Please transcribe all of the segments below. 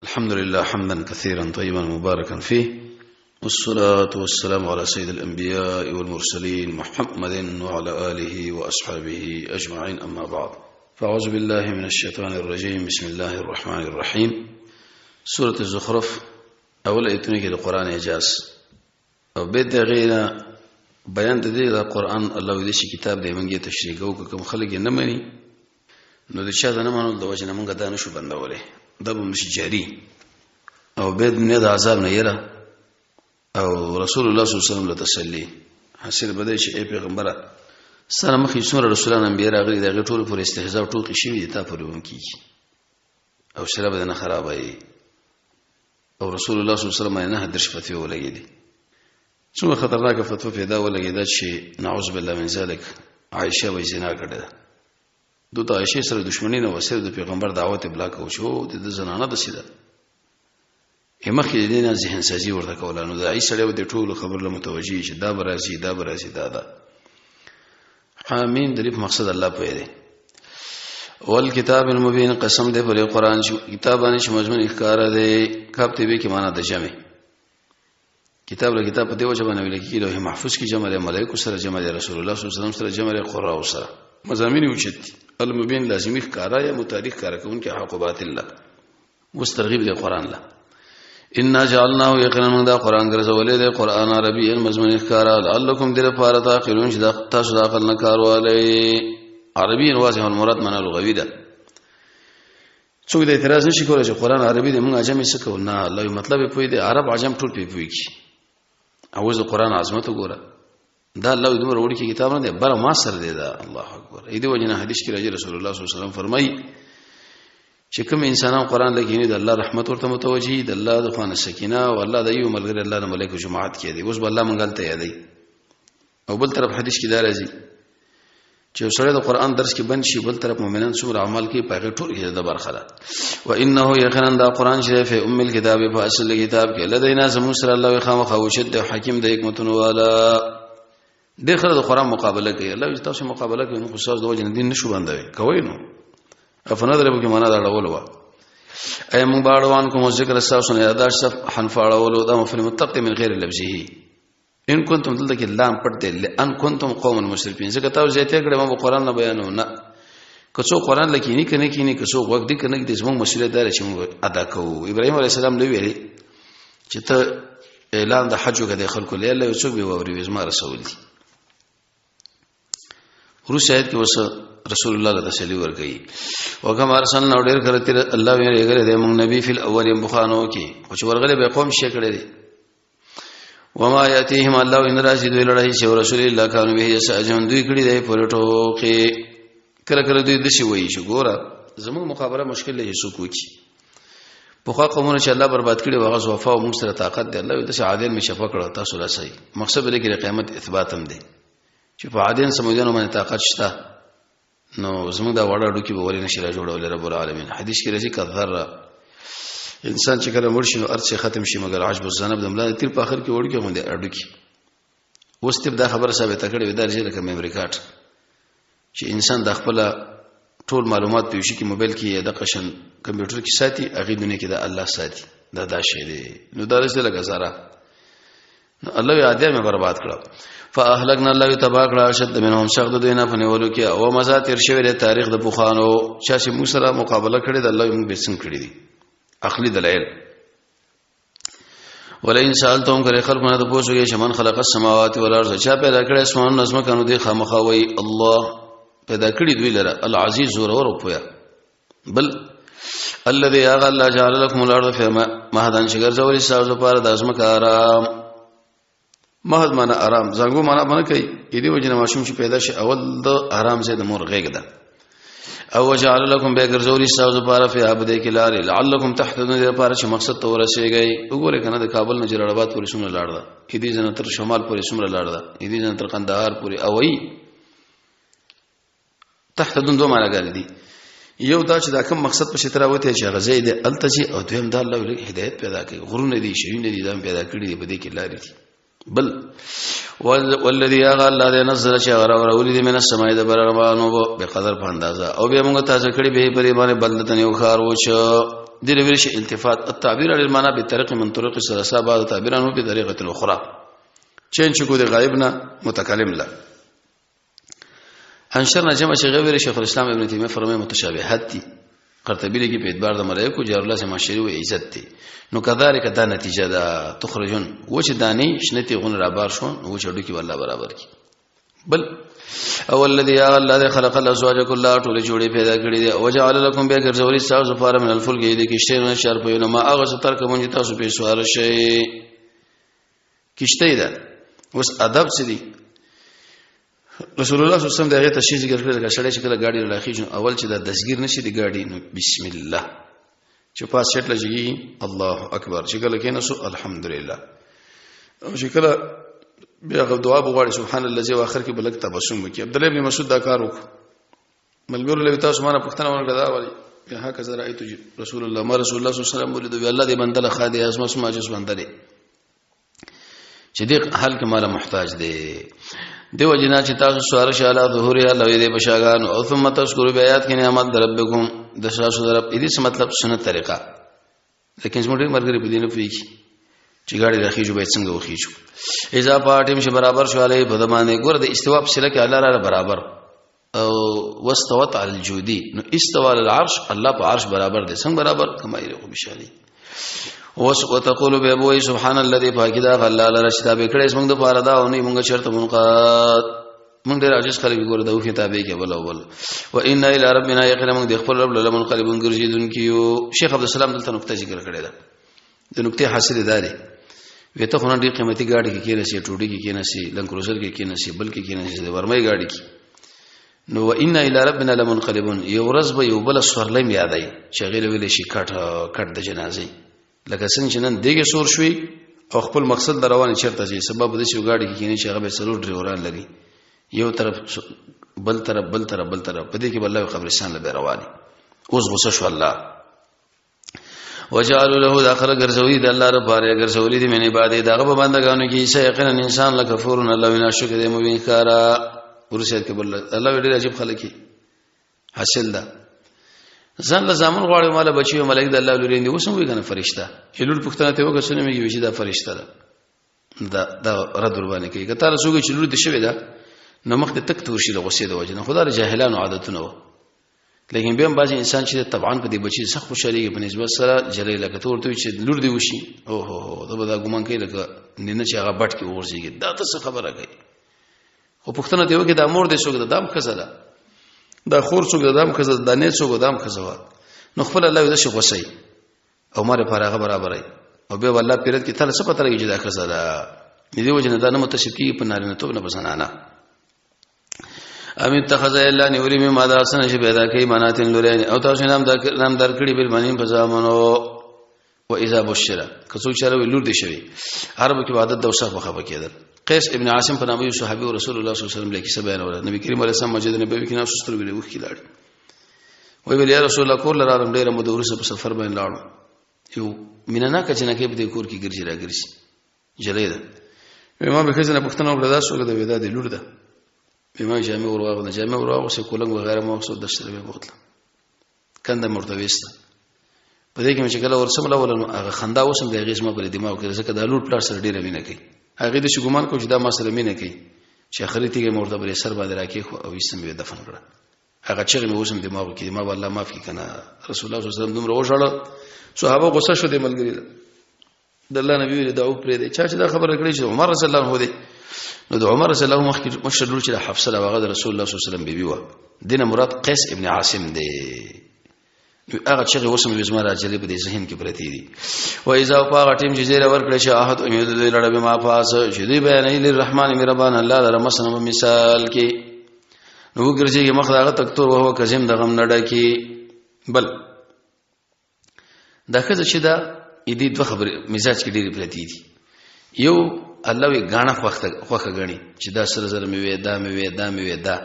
الحمد لله حمدا كثيرا طيبا مباركا فيه، والصلاة والسلام على سيد الأنبياء والمرسلين محمد وعلى آله وأصحابه أجمعين، أما بعد، فأعوذ بالله من الشيطان الرجيم. بسم الله الرحمن الرحيم. سورة الزخرف اول ایتونه کې د قران اعجاز او به د غیره بیان د دې د قران الله دې شي کتاب دې مونږه تشریح کوو، کوم خلک نه مني نو د چا د نه منلو د وجې نه مونږ دا نشو بندولی، دا به مش جاري او به دنیا د عذاب نه یره او رسول الله صلی الله علیه وسلم له تسلی حاصل بده چې ای پیغمبره، سره مخې څومره رسولان انبیا راغلي، د هغې ټولو پورې استهزاء او ټوقې شوي دي، تا پورې هم کېږي او سره به نه خرابوي. او رسول الله صلی الله علیه وسلم نه درش فتوی ولګېدې، څومره خطرناکه فتوا پیدا ولګېده چې نعوذ بالله من ذلک عایشه وایي زنا کړې ده. دوی د عایشې سره دښمني نه وه، صرف د پیغمبر دعوت یې بلاک او چې د ده زنانه داسې ده، یې مخکې د دې نه ذهن سازي ورته کوله. نو د عیسی سړی به د ټولو خبرو له متوجه چې دا به راځي، دا به راځي، دا ده. حامیم د مقصد الله پوهه دی. والکتاب المبین، قسم دې پر قرآن چې کتاب باندې چې مضمون ښکاره دی. کاپ تی به کې معنا د جمع کتاب له کتاب په دی وجه باندې ویل کېږي، لوح محفوظ کې جمع دی، ملائکو سره جمع دی، رسول الله صلی الله علیه وسلم سره جمع دی، قرآن سره مضامین اوچت دي. المبین لازمی ښکاره یا متعلق ښکاره کوونکی حق او باطل له اوس ترغیب دی قرآن له. انا جعلناه، یقینا موږ دا قرآن ګرځولې دی قرآن عربي مضمون ښکاره، لعلکم دې لپاره تعقلون چې دا تاسو د عقل نه کار والئ. عربي واضح المراد معنا لغوي ده، څوک د اعتراض نشي کولای چې قرآن عربي دی موږ عجم یې څه کوو. نه، الله یو مطلب یې پوه دی، عرب عجم ټول پرې پوه کړي. او اوس د قرآن عظمت وګوره، دا الله دومره وړوکی کتاب نه دی، بره ما سره دی دا. الله اکبر. دې وجې نه حدیث کې راځي رسول الله صلی الله علیه وسلم فرمایي چې کوم انسانان قرآن لګیني د الله رحمت ورته متوجي، د الله د خوانه سکینه او الله د یو ملګری الله د ملائکو جماعت کې دی. اوس به الله مونږ هلته یادوي. او بل طرف حدیث کې دا راځي چې سړی د قرآن درس کې بند شي، بل طرف مؤمنان څومره عمل کوي په هغې ټول کې د برخه ده. و انه یقینا دا قرآن چې په ام الکتاب په اصل کتاب کې لدینا زموږ سره الله خامخا اوچت دی حکیم د حکمتونو والا. د خره د قرآن مقابله کوي، الله چې تاسو مقابله کوي نو خو تاسو د وجه نه دین نشو بندوي کوي. نو افنضرب کې معنا دا ډول وه، ای مونږ باړوان کوم ذکر تاسو نه یاداشت حنفاړولو دا مفعول مطلق من غیر لفظه. ان کنتم دلته کې لام پټ دی، لئن کنتم قوم مسرفین، ځکه تاسو زیاته کړې ما قرآن نه بیانو نه که څوک قرآن لکینی کنه کینی، که څوک وخت دی کنه دې زموږ مسؤلیت دار چې موږ ادا کوو. ابراهیم علیه السلام لوی ویلي چې ته اعلان د حج وکړه د خلکو له الله یو څوک به واوري زما رسول دي. وروسته آیت کې اوس رسول الله له تسلی ورکړي، وکم ارسلنا ډیر کړه تیر الله وی لګره د موږ نبی فل اول بخانو کې خو چې ورغله به قوم شي کړي دي. وما یاتیهم الله ان راشد دوی لړای چې رسول الله کانو به یساجون دوی کړي دی پر ټوکې. کله کله دوی دشي وایي چې ګوره زموږ مقابله مشکل دی څوک وکي، په خو قومونه چې الله برباد کړي وغه وفا او موږ سره طاقت دی. الله دې عادل می شفا کړه تاسو لا صحیح مقصد دې کې قیامت اثبات هم دی چې په عادل سمودانو باندې طاقت شته، نو زموږ دا وړه ډوکی به ولې نشي را جوړول رب العالمین. حدیث کې راځي کذره انسان چې کله مړ شي نو ارڅ ختم شي، مګر عجب الذنب د ملا تیر په اخر کې وړکی غوندې اډوکی. اوس ته دا خبره ثابته کړې وي، دا چې لکه میموري کارت چې انسان د خپل ټول معلومات په شي کې موبایل کې یا د قشن کمپیوټر کې ساتي، هغه دنیا کې د الله ساتي، دا دا شی دی. نو دا رسې لکه زاره، نو الله یې عادیان مې برباد کړه. فاهلکنا الله تبا کړه شد منهم سخت دوی نه فنیولو کې او مزه تیر شوی دی تاریخ د پوخانو چا چې موږ سره مقابله کړې د الله موږ به څنګه کړې دي عقلي دلایل. ولئن سألتهم کله خلق نه پوښتنه چې من خلق السماوات والارض چا پیدا کړی اسمان نظم کنو دی خامخا وای الله پیدا کړی دوی لره العزیز زور اور پویا. بل الذي اغه الله جعل لكم الارض فما مهدن چې ګرځولې ستاسو لپاره د ځمکه آرام. مهد معنا آرام، زنګو معنا باندې کوي. دې وجه نه ماشوم چې پیدا شي اول د آرام ځای د مور غېږ ده. او جعل لكم به ګرځولې ستاسو لپاره فی ابد کې لارې لعلکم تهتدون دې لپاره چې مقصد ته ورسیږئ. وګورئ کنه د کابل نه جلال آباد پورې څومره لار ده، دې ځنه تر شمال پورې څومره لار ده، دې ځنه تر قندهار پورې. او ای تهتدون دوه معناګانې دي، یو دا چې دا کوم مقصد په ستره وته چې غزې دې الته چې، او دویم دا الله ولې هدایت پیدا کوي، غرونه دي شیونه دي دا پیدا کړی دي په دې کې لارې دي. بل والذي اغه الله دې نزل چې غره ورولې دې من السماء د بر روانو به قدر په اندازه او به موږ تازه کړی به پرې باندې بلدتن یو خار و چې دې ویل شي التفات التعبير عن المعنى بطريق من طرق الثلاثه بعد تعبير عنه بطريقه اخرى. چین چې کو د غایب نه متکلم لا انشرنا جمع چې غویر. شیخ الاسلام ابن تیمیه فرمایي متشابهات دي. قرطبی لګي په اعتبار د ملائکو جار الله سما شری او عزت دي. نو کذالک دا نتیجه ده، تخرجون وچ دانی شنتی غون را بار شو، نو وچ ډکی والله برابر کی. بل او الذي يا الله خلق الازواج كلها، ټول جوړي پیدا کړی دي، او جعل لكم به ګرځولي تاسو لپاره من الفلک دي کشته نه شر په نو ما هغه ستر کوم چې تاسو په سوار شي. کشته ده اوس ادب څه دي؟ رسول الله صلی الله علیه وسلم دغه تشریح ذکر کړی، لکه سړی چې کله ګاډي راخیږي اول چې دا دستګیر نشي د ګاډي، نو بسم الله، چې پاس سیټ لږي الله اکبر، چې کله کینې سو الحمدلله، او چې کله بیا غو دعا بغواړي سبحان الله زی، اخر کې بلک تبسم وکي. عبد الله ابن مسعود دا کار وکړ، ملګرو له تاسو مانه پښتنه ورکړه، دا وایي هکذا رأيت رسول الله، ما رسول الله صلی الله علیه وسلم ولید. الله دې بندله خادي ازما سما جس بندله چې دې حال کې مال محتاج دی. دیو جنا چې تاسو سوار شاله ظهور یا لوی دې بشاګان، او ثم تذکروا بیات کې نعمت دربکم د شاسو درب. دې څه مطلب؟ سنت طریقه. لیکن زموږ ډېر مرګري په دې نه پوهیږي چې ګاډي راخیږي به څنګه وخیږي. اذا پاټیم چې برابر شو علی په دمانه ګور د استوا په سره کې الله را برابر او واستوت علی الجودی، نو استوا علی العرش، الله په عرش برابر دی. څنګه برابر؟ کما یې خو بشالي وس وتقول به بوي سبحان الذي پاکی دا الله لره چې دا به کړې موږ د پاره دا او نه موږ چرته منقاد. موږ ډېر عاجز خلک ګور دا وخت تابع کې بل اول و ان الى ربنا یقینا موږ د خپل رب له منقلبون ګرځیدون کیو. شیخ عبد السلام دلته نقطه ذکر کړې ده، د نقطې حاصل ده دی وی ته خو نن ډېر قیمتي ګاډي کې کېناسي، ټوډي کې کېناسي، لنډ کروزر کې کېناسي، بل کې کېناسي، د ورمۍ ګاډي کې، نو و ان الى ربنا لمنقلبون. یو ورځ به یو بل سورلم یادای چې غیر ویل شي کټ کټ د جنازې، لکه څنګه چې نن دیګه سور شوي او خپل مقصد در روان چرته چې سبب د شي ګاډي کې کېنی چې هغه به څلور ډریوران لري، یو طرف بل طرف بل طرف بل طرف، په دې کې بل قبرستان له رواني. اوس غوسه شو الله وجعلوا له داخل ګرځولي د الله رب پاره ګرځولي دي من عبادت دغه په بندگانو کې چې یقینا انسان لکفور الله وینا شکر دې مبین کارا ورسې کې بل الله ډېر عجیب خلک حاصل ده. ځان له زامن غواړي مال بچي او ملائک د الله لوري دي اوسم وی کنه فرشتہ یلور پښتنه ته وګه سنې میږي چې دا فرشتہ ده، دا دا رد ور باندې کوي. کته رسوګه چې لور دې شوی ده نو مخ ته تک تور شي د غصې د وجه نه. خدای جاهلانو عادتونه و، لیکن بیا هم بعضې انسان چې طبعا په دې بچي سخت خوشحالېږي په نسبت سره جلۍ، لکه ته ورته چې لور دې وشي او هو هو ته به دا ګمان کوي لکه نه چې هغه بټ کې وغورځېږي، دا ته څه خبره کوي؟ خو پوښتنه دې وکړي دا مور دې څوک ده؟ دا هم ښځه ده. دا خور څوک ده؟ دا هم ښځه ده. دا نه څوک؟ دا هم ښځه وه. نو خپل الله دې شي غوسه او ماره پر هغه برابرې او بیا والله پیرت کې تل څه پته لګي چې دا ښځه ده. دې وجه نه دا نه متصف کیږي په نارینه توب نه په زنانه. ام اتخذ الا نوری می ما دا سن چې پیدا کوي مناتن لورین او تاسو نام دا نام درکړي بل منین په زامنو. و اذا بشر کڅو چره لور دي شوی، عربو کې عادت د وسخ بخبه کېدل. قیس ابن عاصم په نامه یو صحابي او رسول الله صلی الله علیه وسلم لیکي سبا بیان نبی کریم علیه السلام مسجد نبوي کې ناس سترګې له وخت لاړ، وی ویل یا رسول الله کور لرم ډیره مده ورسره په سفر باندې لاړو، یو مینه نه کچنه کې په دې کور کې ګرځي را ګرځي جلې ده. ما به خزنه پښتنه وکړه دا څوک ده؟ ودا دې لور ده. ما جامع ورواغ ده، جامع ورواغ سه کولنګ وغیرہ ما وسو دشتره به بوتله کنده مرته وسته. په دې کې چې کله ورسم لاول نو هغه خندا وسم د هغې زما پر دماغ کې، ځکه دا لور پلار سره ډیره مینه کوي، هغه د شي ګمان کو چې دا ما سره مینه کوي، چې اخري تیګه مرته پر سر باندې راکې خو او یې سم دفن کړه. هغه چغې مې اوسم دماغ کې، ما والله معاف کی کنه. رسول الله صلی الله علیه وسلم دومره وژړل، صحابه غوسه شو د ملګری د الله نبی ویل دا پرې دی چا چې دا خبره کړې چې عمر رضی الله عنه دی. نو د عمر رضی الله عنه مخکې مشر لور چې حفصه له هغه د رسول الله صلی الله علیه وسلم بیبي و، دینه مراد قیس ابن عاصم دی. نو هغه چې اوسم به زما راځلې په دې ذهن کې پرتی دي. و اذا پاغه ټیم چې زیره ورکړې چې احد امید دوی لړ به ما پاس چې دوی بیانې للرحمن مهربان الله در مثلا مثال کې نو وګرځي مخ داغه تکتور وهو کزم دغم نډه کې. بل دا ښځه چې دا دې دوه خبرې مزاج کې ډېرې پرتې دي. یو الله وی غاڼه خوښه غني چې دا سره زر مې وې، دا مې وې، دا مې وې دا،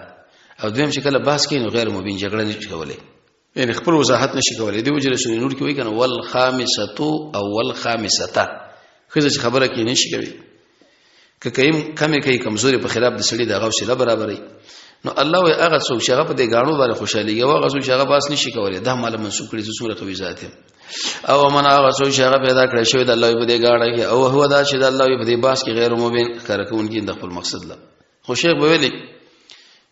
او دویم چې کله باس کوي نو غیر مبین جګړه نشي کولای، یعنی خپل وضاحت نشي کولای. دی وجه رسول نور کې وایي کنه والخامسه او والخامسه ښځه چې خبره کې نشي کوي، که کیم کمې کوي کمزوري په خلاف د سړي د غوسه برابرې. نو الله وی هغه څوک چې هغه په دې غاڼو باندې خوشاليږي او هغه څوک چې هغه باس نشي کولای، دا مال منسوب کړي چې څومره قوي ذات دی. او من هغه څوک چې هغه پیدا کړی شوی د الله په دې غاڼه کې، او هو دا چې د الله په دې باس کې غیر مبین کار کوونکی د خپل مقصد لا. خو شیخ به ویلي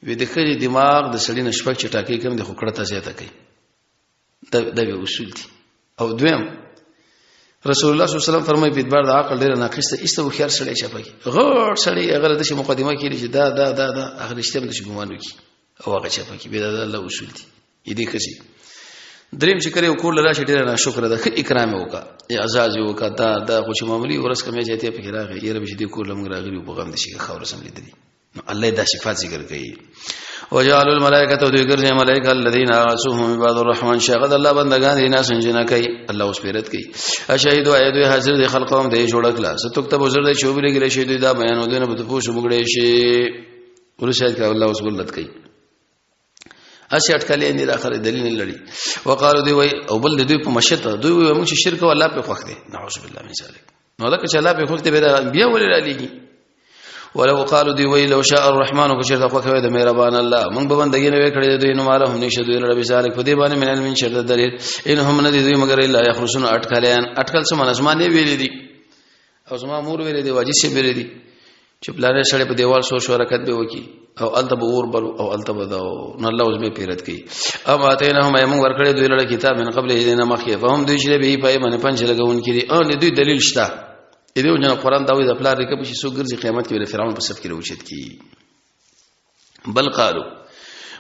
وی د خري دماغ د سړي نشپک چې ټاکي کم د خو کړه ته زیاته کوي. دا به اصول دي. او دویم رسول الله صلی الله علیه وسلم فرمایي په اعتبار د عقل ډیر ناقص ته ایسته هوښیار سړی چپي غړ سړی هغه د شي مقدمه کړي چې دا دا دا دا هغه رښتیا د شي ګمان وکي او هغه چپي کې به دا الله اصول دي. دې خسي دریم چې کړي کور لرا شي ډیر ناشکر ده، ښه اکرام وکا، اعزاز وکا، دا دا خو چې معمولی ورس کمې جاته پکې راغی، یره به دې کور لمغ راغلی په غم دي شي خاور سم لیدلی. نو الله دا صفات ذکر کوي. وجعل الملائکه دوی ګرځي ملائکه الذين عصوهم عباد الرحمن شغد الله بندگان دي ناس جنا کوي الله اوس پیرت کوي. اشهد ايد حاضر دي خلقهم دی جوړ کړه ستكتب زر دي شوبې لګل شي دوی دا بیان ودونه به پوښ وګړي شي. ورشه کړه الله اوس ولت کوي. اسی اٹکلې نه راخره دلیل نه لري. وقالو دی وای او بل دوی په مشته دوی وای موږ شرک او الله په خوښ دي، نعوذ بالله من ذلک. نو لکه چې الله په خوښ دي بیا ولې را لېږي. ولو قالوا دی وی لو شاء الرحمن کو چرته خو کوي د مهربان الله موږ به بندګی نه وکړي دوی نو مالهم نشه دوی رب ذالک په دې باندې من علم شر دلیل ان هم نه دوی مگر الا یخرسون اٹکلین. اٹکل څه معنی؟ زما نه ویلې دي او زما مور ویلې دي، واجی سی ویلې دي چې پلانې سړی په دیوال سو شو حرکت به وکي او الته به اور بلو او الته به دا. نو الله اوس به پیرت کوي. ام اتینهم ایمن ورکړې دوی لره کتاب من قبل دینه مخکې فهم دوی چې به پای باندې پنځ لګون کړي او دوی دلیل شته. دې وجه قرآن دا وایي د پلار رکب شي سو ګرځي قیامت کې ول فرعون په صف کې راوچت کی. بل قالو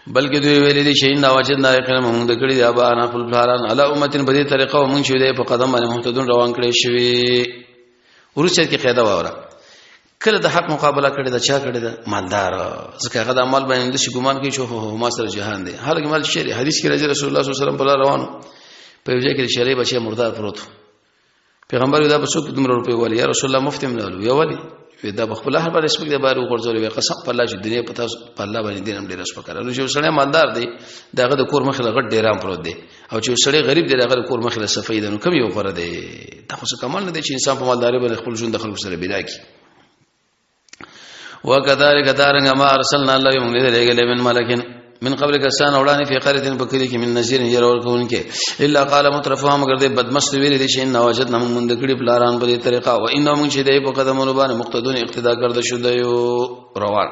بلکې دوی ویلې دي چې ان وجدنا یقینا موږ د کړي دی ابا انا خپل پلاران علی امتین په دې طریقه موږ چې دی په قدم باندې مهتدون روان کړي شوی. ورسته کې قاعده واوره، کله د حق مقابله کړي دا چا کړي دا مالدار، ځکه هغه د مال باندې د شي ګمان کوي چې هو ما سره جهان دی. حالانکه مال شری حدیث کې راځي رسول الله صلی الله علیه وسلم په لار روانو په یو ځای کې شری بچي مردار پروت، پیغمبر دا په څوک دومره روپۍ ولي یا رسول الله مفت هم لالو یا ولي وی دا په خپل هر باندې سپک دی بار وغورځول وی قسم په الله چې دنیا په تاسو په الله باندې دین هم ډیر سپک کړه. نو چې سړی مالدار دی داغه د کور مخې له غټ ډیران پروت دی او چې سړی غریب دی داغه د کور مخې له صفای دی، نو کم یو غوره دی؟ دا خو څه کمال نه دی چې انسان په مالداري باندې خپل ژوند د خلکو سره بنا کړي. وکذالک دارنګ ما ارسلنا الله موږ دې لګلې من ملکن من قبل کسان وړاندې فی قريه بکری کې من نذیر ير ور کوونکې الا قال مترفها مگر دې بدمست ویل دي چې ان وجدنا من مند کړي پلاران په دې طریقه او ان موږ چې دې په قدمونو باندې مقتدون اقتدا کړد شو دیو روان.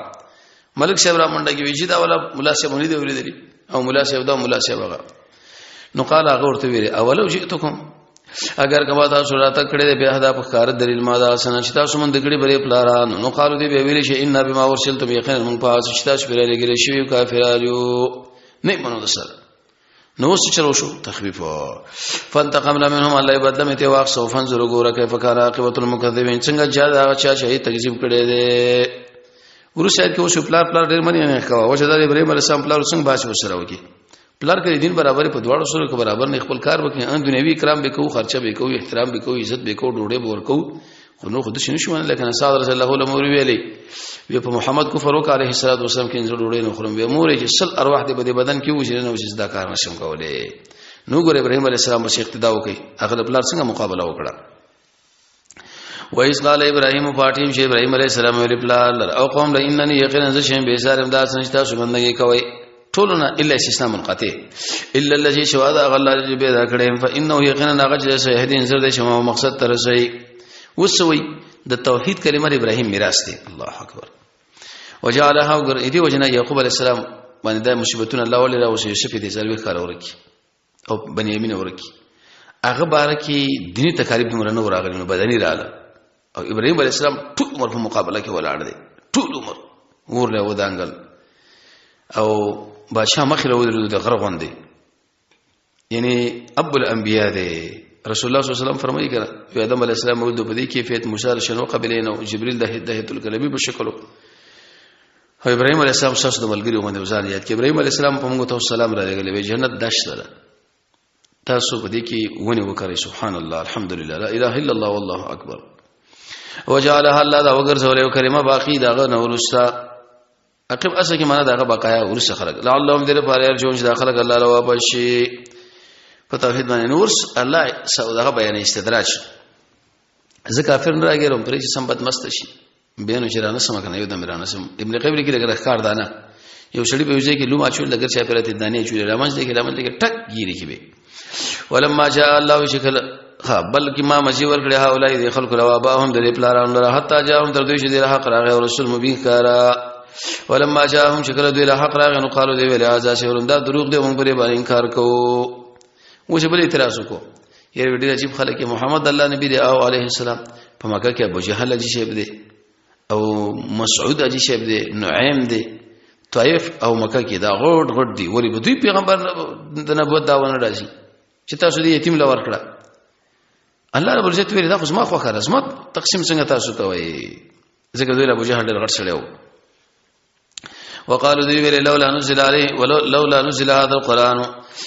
ملک صاحب را منډه کې ویجی دا ولا مولا صاحب نه دی ویلي او مولا صاحب دا مولا صاحب هغه. نو قال هغه ورته ویلي اولو جئتکم اگر کما تاسو راته کړې ده به دا په کار دلیل ما دا سن چې تاسو مونږ دګړي بری پلاران. نو قالو دی به ویل شي ان بما ورسلتم یقینا مونږ په چې تاسو پر لګل شي کافرانو نه منو د سره. نو اوس چلو شو تخفیف فانتقمنا منهم الله بدل مې ته واخ سو فنظر ګوره کیف کان عاقبت المکذبین څنګه چا دا چا چې تکذیب کړي دي. ورسره کې اوس پلار پلار ډیر منی نه کاوه وجه دا ابراهیم علیه السلام پلار څنګه باس وسره وکي پلار کې دین برابر په دواړو سره کې برابر نه خپل کار وکړي ان دنیوي اکرام به کوو، خرچه به کوو، احترام به کوو، عزت به کوو، ډوډۍ به ورکوو، خو نو خو د شنو شو لیکن سعد رضی الله عنه مور ویلي وی په محمد کفر وکړ علیه الصلاه والسلام کې ډوډۍ نه خورم وی مور چې سل ارواح دې په بدن کې وځي نه وځي دا کار نشم کولای. نو ګور ابراهیم علیه السلام بس اقتدا وکړي هغه د پلار څنګه مقابله وکړه. وایس قال ابراهیم فاطم چې ابراهیم علیه السلام ویل پلار او قوم له انني یقینا ز شیم به سارم دا څنګه تاسو بندګي کوي ټولنا الا استثناء منقطع الا الذي شواذ غلا چې پیدا کړم فانه یقینا هغه چې سهدین زر دې شمه مقصد تر رسي وسوي د توحید کلمه ابراهیم میراث دی. الله اکبر. وجعلها وګر دې وجنه یعقوب علیه السلام باندې د مصیبتونه الله ولې راوسي یوسف دې زلوي کار ورکی او بنیامین ورکی هغه باره کې دینی تکالیف دومره نه راغلي نو بدني رااله. او ابراهیم علیه السلام ټول عمر په مقابله کې ولاړ دی، ټول عمر ور له ودانګل او بادشاہ مخې له ودرېدو د غره غوندې، یعنی ابو الانبیاء دی. رسول الله صلی الله علیه وسلم فرمایي کړه یو آدم علیه السلام ولد په دې کیفیت، موسی شنو قبلین او جبرئیل د هدایت الکلبی په شکل او ابراهیم علیه السلام ساس د ملګری باندې ځان یاد کې ابراهیم علیه السلام په موږ ته سلام را لګلې وی جنت دشت ده تاسو په دې کې ونی وکړئ. سبحان الله الحمدلله لا اله الا الله والله اکبر. وجعلها الله دا وګرځول یو کلمه باقی داغه نورستا عقب اصل کې معنا داغه بقایا ورسره خلق لعلهم دې لپاره يرجون چې داخله الله له واپس شي په توحید باندې. نورس الله دغه بیان استدراج زه کافر نه راګیرم پرې چې سم بدمست شي بیا نو چې رانه سم کنه یو دم رانه سم. ابن قیم لیکي دغه ښکار دانه یو سړي په یوځای کې لوم اچول لګر چا پرته دانې چولې رامنځ دې کې رامنځ دې کې ټک ګیری کې به. ولما جاء الله شکل ها بلکې ما مزي ورکړه هؤلاء دي خلق لوا باهم د پلاران لره حتا جاءهم تر دوی چې د حق راغی او رسول مبین کارا. ولما جاءهم شکل دوی له حق راغی نو قالو دی ویل هذا سحر، دا دروغ دی، مونږ پرې باندې انکار کوو. اوس بل اعتراض وکړو، یاره ډېر عجیب خلک، محمد الله نبی دی او علیه السلام په مکه کې ابو جهل جی شیب دی او مسعود اجي شیب دی، نعیم دی، طائف او مکه کې دا غوډ غوډ دی، ولی به دوی پیغمبر د نبوت دا ونه راځي چې تاسو دې یتیم لور کړه؟ الله رب العزت ویل دا خو زما خوښه ده، زما تقسیم څنګه تاسو ته وایي؟ ځکه دوی ابو جهل ډېر غټ سړی و. وقالوا دوی ویل لولا نزل عليه ولو لولا نزل هذا القران،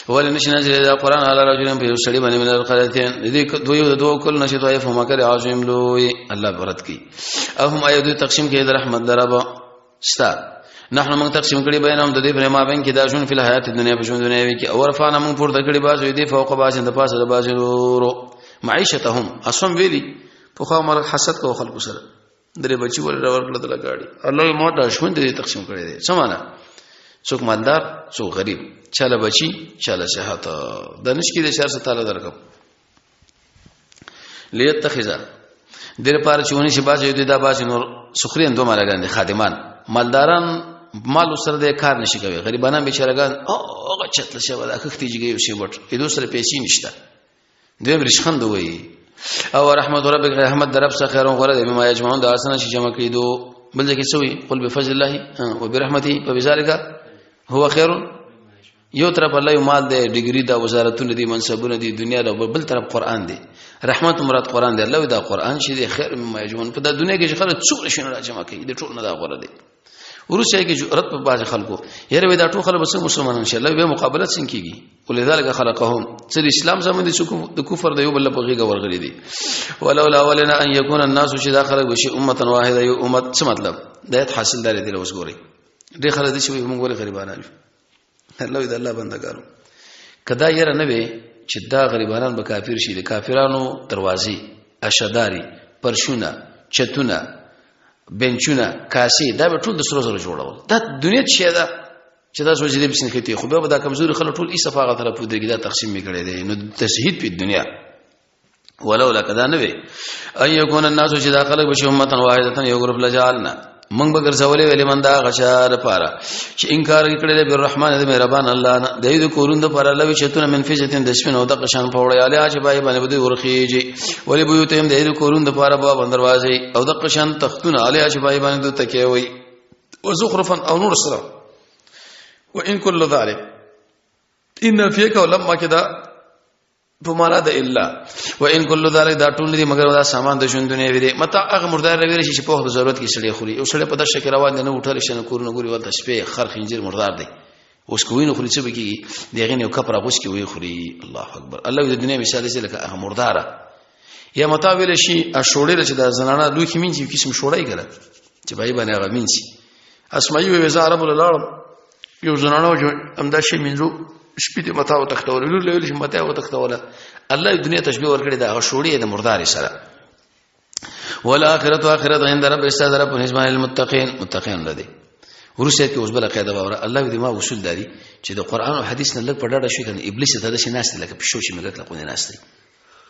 ول نش نزل هذا القران على رجل په سړي باندې من القريتين، دې دوی د دوه کل نشي طائف هم کړي عظیم لوی. الله برت کی او هم ایو دوی تقسیم کې د رحمت درب ستا نحن موږ تقسیم کړي بینهم د دې پر ما بین کې دا ژوند فل حیات دنیا په ژوند دنیاوي کې، او رفعنا موږ پورته کړي بازو دې فوق باز د پاسه د باز نورو معیشتهم. اسم ویلی په خو مرګ حسد کو خلکو سره درې بچي ول راور کړل د ګاډي. الله یې موټه ژوند دې تقسیم کړی دی. څه معنا؟ څوک مالدار، څوک غریب، چاله بچي، چاله صحت، د نشکی د شهر تعالی درکم لیتخذا دیر پاره چونی شي باز یو دا باز نور سخرین دوه مالګان دي خادمان. مالداران مال سره د کار نشي کوي، غریبانان بیچارهګان هغه چتل شي ولا خختي جګي یو شی وټ اې سره پیسې نشته، دوی رشخند وي. او رحمت ربک، رحمت در رب څخه خیر غره دی بما یجمعون د اسنه چې جمع کړي دو. بل ځکه سوی قل بفضل الله وبرحمته فبذلك هو خير. یو طرف الله یو مال دی، ډیګری دا، وزارتونه دي، منصبونه دي، دنیا دا، بل طرف قران دی، رحمت مراد قران دی. الله دا قران چې دی خیر مما یجمعون، په دا دنیا کې چې خلک څومره شنه را جمع کوي د ټول نه دا غوړه دی. ورسې کې جرأت په باز خلکو یره وې دا ټول خلک بس مسلمانان شي، الله به مقابله څنګه کیږي؟ ولذلك خلقهم، چې اسلام زمون دي چې د کفر د یو بل په غیږه ورغلي دي. ولولا ولنا ان يكون الناس چې دا خلک بشي امه واحده یو امت. څه مطلب د حاصل دار دي؟ اوس ګوري ډېر خلک دي چې موږ ولې غریبانان یو؟ الله دې الله بندګانو کدا یره نه وي چې دا غریبانان به کافر شي، د کافرانو دروازې، اشداري، پرشونه، چتونه، بنچونه، کاسې دا به ټول د سرو زرو جوړول. دا دنیا چې ده چې دا سوچ دې بسنه خېتی، خو به دا کمزوري خلک ټول ایسه فاغه طرف ودرېږي. دا تقسیم میکړي دی نو تشهید په دنیا. ولولا کدا نه وي ان یکون الناس چې دا خلک بشي امه واحده یو ګروپ، لجالنا مونږ به ګرځولې ویلې من دا غشا لپاره چې انکار کړي د الرحمن د مهربان الله نه د دې کورون د پر الله چتونه من فزتین د سپین او د قشان په وړي علی چې بای باندې به ورخیږي ولې بيوتهم د دې کورون د پر باب دروازې او د قشان تختونه علی چې بای باندې د تکي وي وزخرفا او نور سره. وان كل ذلك ان فيك ولما كده په معنا د الا وان كل ذلك دا ټول دي مگر دا سامان د ژوند دنیا ویری متا هغه مردار ویری چې په وخت ضرورت کې سړی خوري. او سړی په دشه کې روان دی نه وټل شنه کورونه ګوري، ولته شپې خر خنجر مردار دی، اوس کوی نو خوري څه بکیږي؟ دغه نه کپره غوس کې وی خوري. الله اکبر. الله د دنیا مثال دی لکه هغه مرداره یا متا ویل شي اشوړې چې د زنانه لوخي مینځي، قسم شوړای کړه چې بای باندې هغه مینځي. اسمعي وی زه عرب لاړم، یو زنانه چې همدا شی مینځو شپې دې متا وتښتول، لور له شي متا وتښتول. الله دنیا تشبیه ورکړي دا شوړې د مردار سره. والاخرت اخرت عند رب استاد رب نسبان المتقین، متقین لدی. ورسته کې اوس بل قاعده وره. الله دې ما اصول داري چې د قران او حدیث نه لږ په ډاډه شي کنه ابلیس ته د شي ناست لکه پښو چې مګت لقونه ناست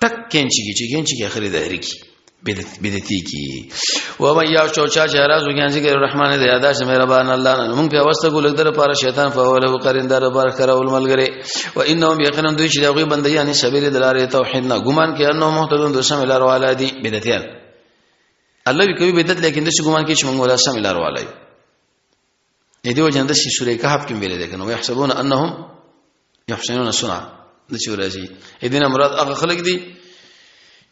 ټک کینچی کی چې کینچی کی اخري دهری کی بدعتي کی. و من یعش چا چې راز وکړي ذکر الرحمن د یادا چې مهربان الله نه مونږ په واسطه ګول در پاره شیطان فهو له قرین در بار کرول ملګری. و انهم یقینا دوی چې دغه بندیان سبیل دلاره توحید نه ګمان کې انه مهتدون د سم لار والا دي. بدعتیان الله وی کوي بدعت، لیکن د څه ګمان کې چې مونږ ولا سم لار والا یو. دې وجه د سورې کهف کې ویل دي کنه ويحسبون انهم يحسنون صنعا د چې راځي. دینه مراد هغه خلک دي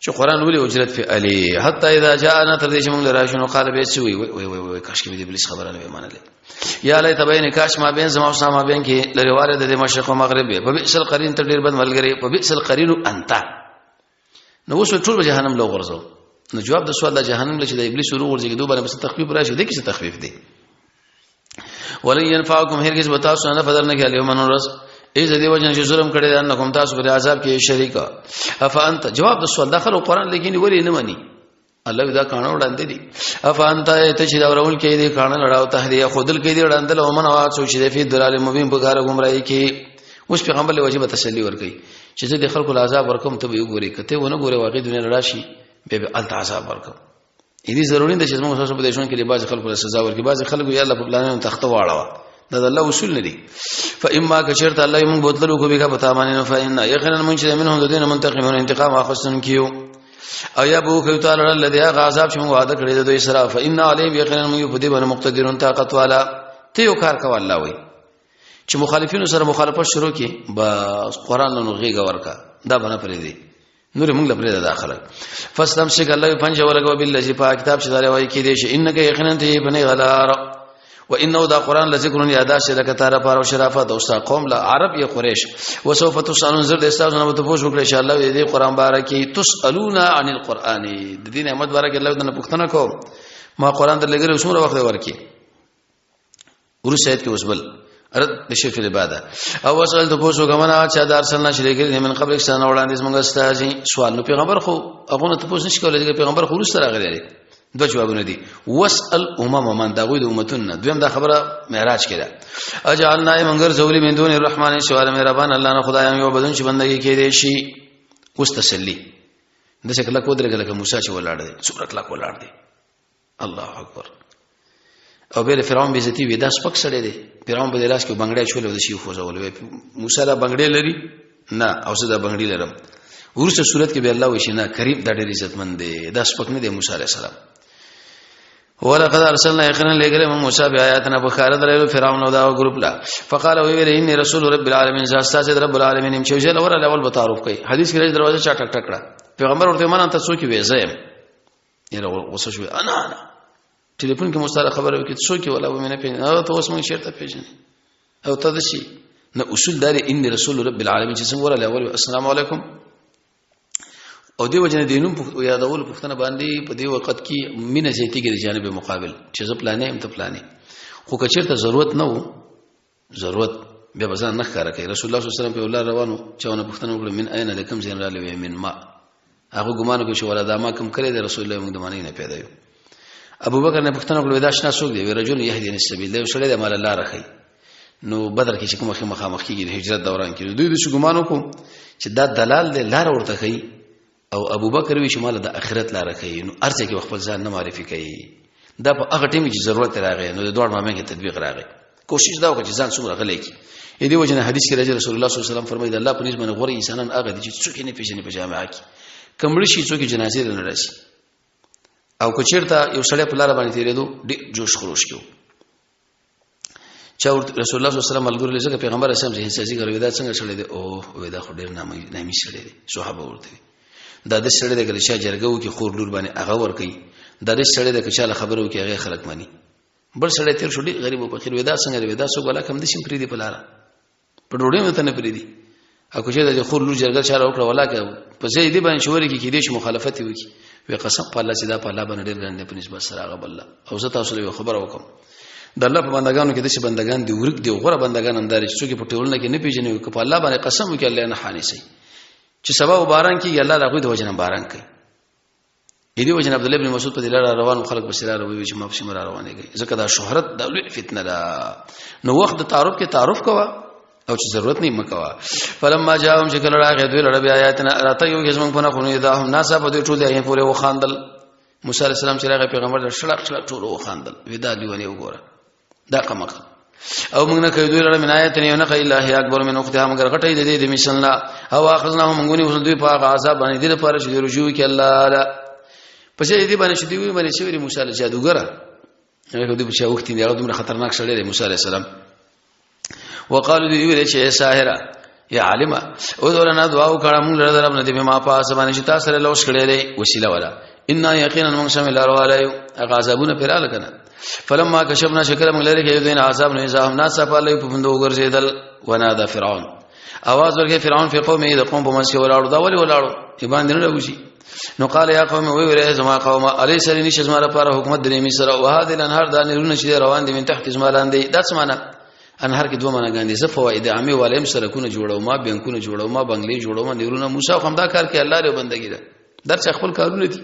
چې قران ولي اجرت په علي حتی اذا جاءنا تر دې چې موږ راشنو قال به څه وي وي وي وي کاش کې دې ابلیس خبره نه منلې یا لیت بین کاش ما بین زما او ما بین کې لريواله د مشرق او مغرب په بئس القرین تر ډیر بد ملګری په بئس القرین انت. نو اوس ټول به جهنم له غورځو. نو جواب د سوال د جهنم له چې د ابلیس ورو غورځي دوه باندې تخفیف راشي، د کیسه تخفیف دی. ولن ينفعكم هرگز بتاسو نه فضل نه کړي من ورس ایز دی وجه چې ظلم کړی دی انکم تاسو په عذاب کې شریک. افانت جواب د سوال داخل قرآن لیکن ولی نه مني. الله دا کانه وړاندې دي. افانت ته چې دا ورول کې دي کانه لړاو تهدیه خودل کې دي وړاندې له من وا څو چې فی دلال مبین په کار گمراهی کې. اوس پیغمبر له واجب تسلی ورکړي چې زه د خلکو له عذاب ورکوم، ته به وګورې، کته ونه ګورې واقعي دنیا راشي به به الته عذاب ورکوم. دې ضروري ده چې موږ تاسو په دې ژوند کې بعض خلکو له سزا ورکړي، بعض خلکو یې الله په پلانونو تخته واړوه، دا د الله اصول نه دي. فاما کشرت الله موږ بوتلو کو بګه پتا باندې نو فإن یقینا موږ چې منهم د دین منتقمون انتقام اخستن کیو. او یا بو خو تعالی الذي عذاب چې موږ وعده کړی د دوی سره، فإن علیهم یقینا موږ په دې باندې مقتدرون طاقت والا. ته یو کار کوه، الله وای چې مخالفینو سره مخالفت شروع کی، بس قرآن نو غیګه ورکا، دا بنه پرې دی نور موږ لپاره دا داخله. فاستم شک الله پنځه ولګو بالذي په کتاب چې دا وایي کې دي چې انک یقینا ته بني غلار وانه دا قران لذکر یادا شه لکه تعالی پر او شرافت او ستا قوم لا عرب یا قریش. وسوف تسالون زر استاد نو ته پوښ وکړي ان شاء الله دې قران بارکی تسالون عن القران د دې نعمت بارک الله دې پوښتنه کو ما قران در لګره څومره وخت ورکی. ورسته آیت کې اوس بل رد د شرک العباده او وسأل ته پوښتنه کومه چې دا ارسلنا شریک دي من قبل سنه وړاندې موږ استاذي سوال. نو پیغمبر خو هغه نه ته پوښتنه نشي کولای چې پیغمبر خو ورسته راغلی دی. دوه جوابونه دي، وسأل امم من دا غوی د امتون. دویم دا خبره معراج کړه، اجعلنا منګر زولی من دون الرحمن سوال مهربان الله نه خدای یو بدن چې بندگی کې دی شي. اوس تسلی د شکل کو درګه لکه موسی چې ولاړ دی، څومره کلاک ولاړ دی، الله اکبر. او به فرعون به عزتي وي، دا سپک سړی دی. فرعون به لاس کې بنگړی چول او د شي خوځول وي، موسی دا بنگړی لري نه او زه دا بنگړی لرم. ورسته صورت کې به الله وشي نه قریب دا ډېر عزتمند دی، دا سپک نه دی موسی عليه السلام. ولقد ارسلنا یقینا لګره موسی بیا آیاتنا په خار درلو فرعون او دا ګروپ لا فقال وی ویل انی رسول رب العالمین زاستا چې رب العالمین چې ځل ور اول به تعارف کوي. حدیث کې دروازه چا ټک ټک کړه، پیغمبر ورته منه ته څوک وې زم یره غوسه شو، انا انا ټلیفون کې مستاره خبره وکړي څوک ولا و مینه پیژنې او ته اوس مونږ چیرته پیژنې او ته دشي نه. اصول دار ان رسول رب العالمین چې څنګه وراله اول السلام علیکم. او دی وجنه دینوم یادول پښتنه باندې په دې وخت کې مینه زیاتیږي د جانب مقابل چې زه پلانې ام ته پلانې، خو کچیرته ضرورت نه وو ضرورت بیا بزان نه ښکارا کوي. رسول الله صلی الله علیه وسلم په الله روانو چاونه پښتنه وکړه من اين لکم زین را لوي من ما، هغه ګمان کوي چې ولا دا ما کم کړی دی رسول الله موږ د معنی نه پیدا یو. ابو بکر نه پښتنه وکړه دا شنا څوک دی، رجل يهدي السبيل دی سړی دی مال الله راخی. نو بدر کې چې کومه خیمه مخامخ کیږي د هجرت دوران کې دوی د څه ګمان وکړو چې دا دلال دی لار ورته کوي، او ابوبکر وی چې مال د اخرت لار کوي، نو ارڅه کې خپل ځان نه معرفي کوي. دا په هغه ټیم کې ضرورت راغی نو د دوړ مامې کې تطبیق راغی. کوشش دا وکړه چې ځان څومره غلې کی. دې وجه نه حدیث کې راځي رسول الله صلی الله علیه وسلم فرمایي د الله په نسبت باندې غوړي انسانان هغه دي چې څوک نه پیژني په جامعه کې، کمړ شي څوک جنازې نه راشي، او کچیرته یو سړی په لار باندې تیرېدو ډېر جوش خروش کیو چا ورته رسول الله صلی الله علیه وسلم ملګری لږه پیغمبر اسلام ذهن سازي کوي دا څنګه سړی دی، او وې دا خو ډېر نامي نامي سړی دی. صحابه ورته دا د سړی دی کله چې جرګه وکي خور لور باندې هغه ور کوي، دا د سړی دی که چا خبرو کې هغه خلک مانی. بل سړی تیر شو ډېر غریب او فقیر وې دا څنګه دی، دا څو ولا کم دي شم پری دی په لاره په ډوډۍ مې ته نه پریدي. او که چې د خور لور جرګه چاره وکړه ولا که په ځای دی باندې شوري کې کېدې شي مخالفت وکړي، وی قسم په الله چې دا په الله باندې ډېر ګران دی په نسبت سره هغه بل. او زه تاسو له خبره وکم د الله په بندگانو کې د څه بندگان دی ورک دی غوره بندگان هم دار چې څوک په ټولنه کې نه پیژني او په الله باندې قسم وکړي الله نه حانی سي چې سبا باران کیږي الله د هغوی د وجه نه باران کوي. دې وجه عبد الله بن مسعود په دې لار روان خلک په سره وی چې ما په سیمه روانېږي، ځکه دا شهرت د لوی فتنه ده. نو وخت د تعارف کې تعارف کوه او چې ضرورت نه مکوا. فلما جاءهم چې کله راغی دوی لړ بیا آیاتنا راته یو کې زمونږ په نه خونو دا هم ناسا په دې ټول دی پورې وخاندل. موسی علی السلام چې راغی پیغمبر د شړق شړق ټول وخاندل ودا لیونه وګوره دا قمق او موږ نه کوي دوی لره من آیت نه نه الا هي اکبر من اختها مگر غټه دې دې مثلنا او اخذناهم موږ نه وصل دوی په هغه عذاب باندې دې لپاره چې رجوع کې الله لا پس دې باندې چې دوی باندې چې موسی له جادوګره هغه دوی په چا وخت دی هغه دومره خطرناک سړی دی موسی علی السلام. وقالو دی ویل چې ساحره یا عالمه او دولنا دعا وکړه موږ له رب نه دی ما په اسمانه چې تاسو سره لوس کړی دی وسیله ولا ان یقینا موږ سم لار والا یو هغه عذابونه پر ال کنه. فلما کشفنا شکر موږ لري کې دین عذاب نه زهم ناس په لې په بندو ګرځیدل. ونادى فرعون اواز ورکه فرعون په قومه د قوم په منځ کې ولاړو دا ولي ولاړو ایبان دې نه راوځي. نو قال یا قوم وی ویل زما قوم الیس لنی شزما لپاره حکومت درې می سره او هذه الانهار دا نهرونه چې روان دي من تحت زما لاندې. دا څه معنا انهار کې دوه معنا ګاندي زه فواید عامه والیم سرکونه جوړو ما بانکونه جوړو ما بنگلې جوړو ما نهرونه. موسی هم دا کار کې الله له بندګی ده درڅ خپل کارونه دي.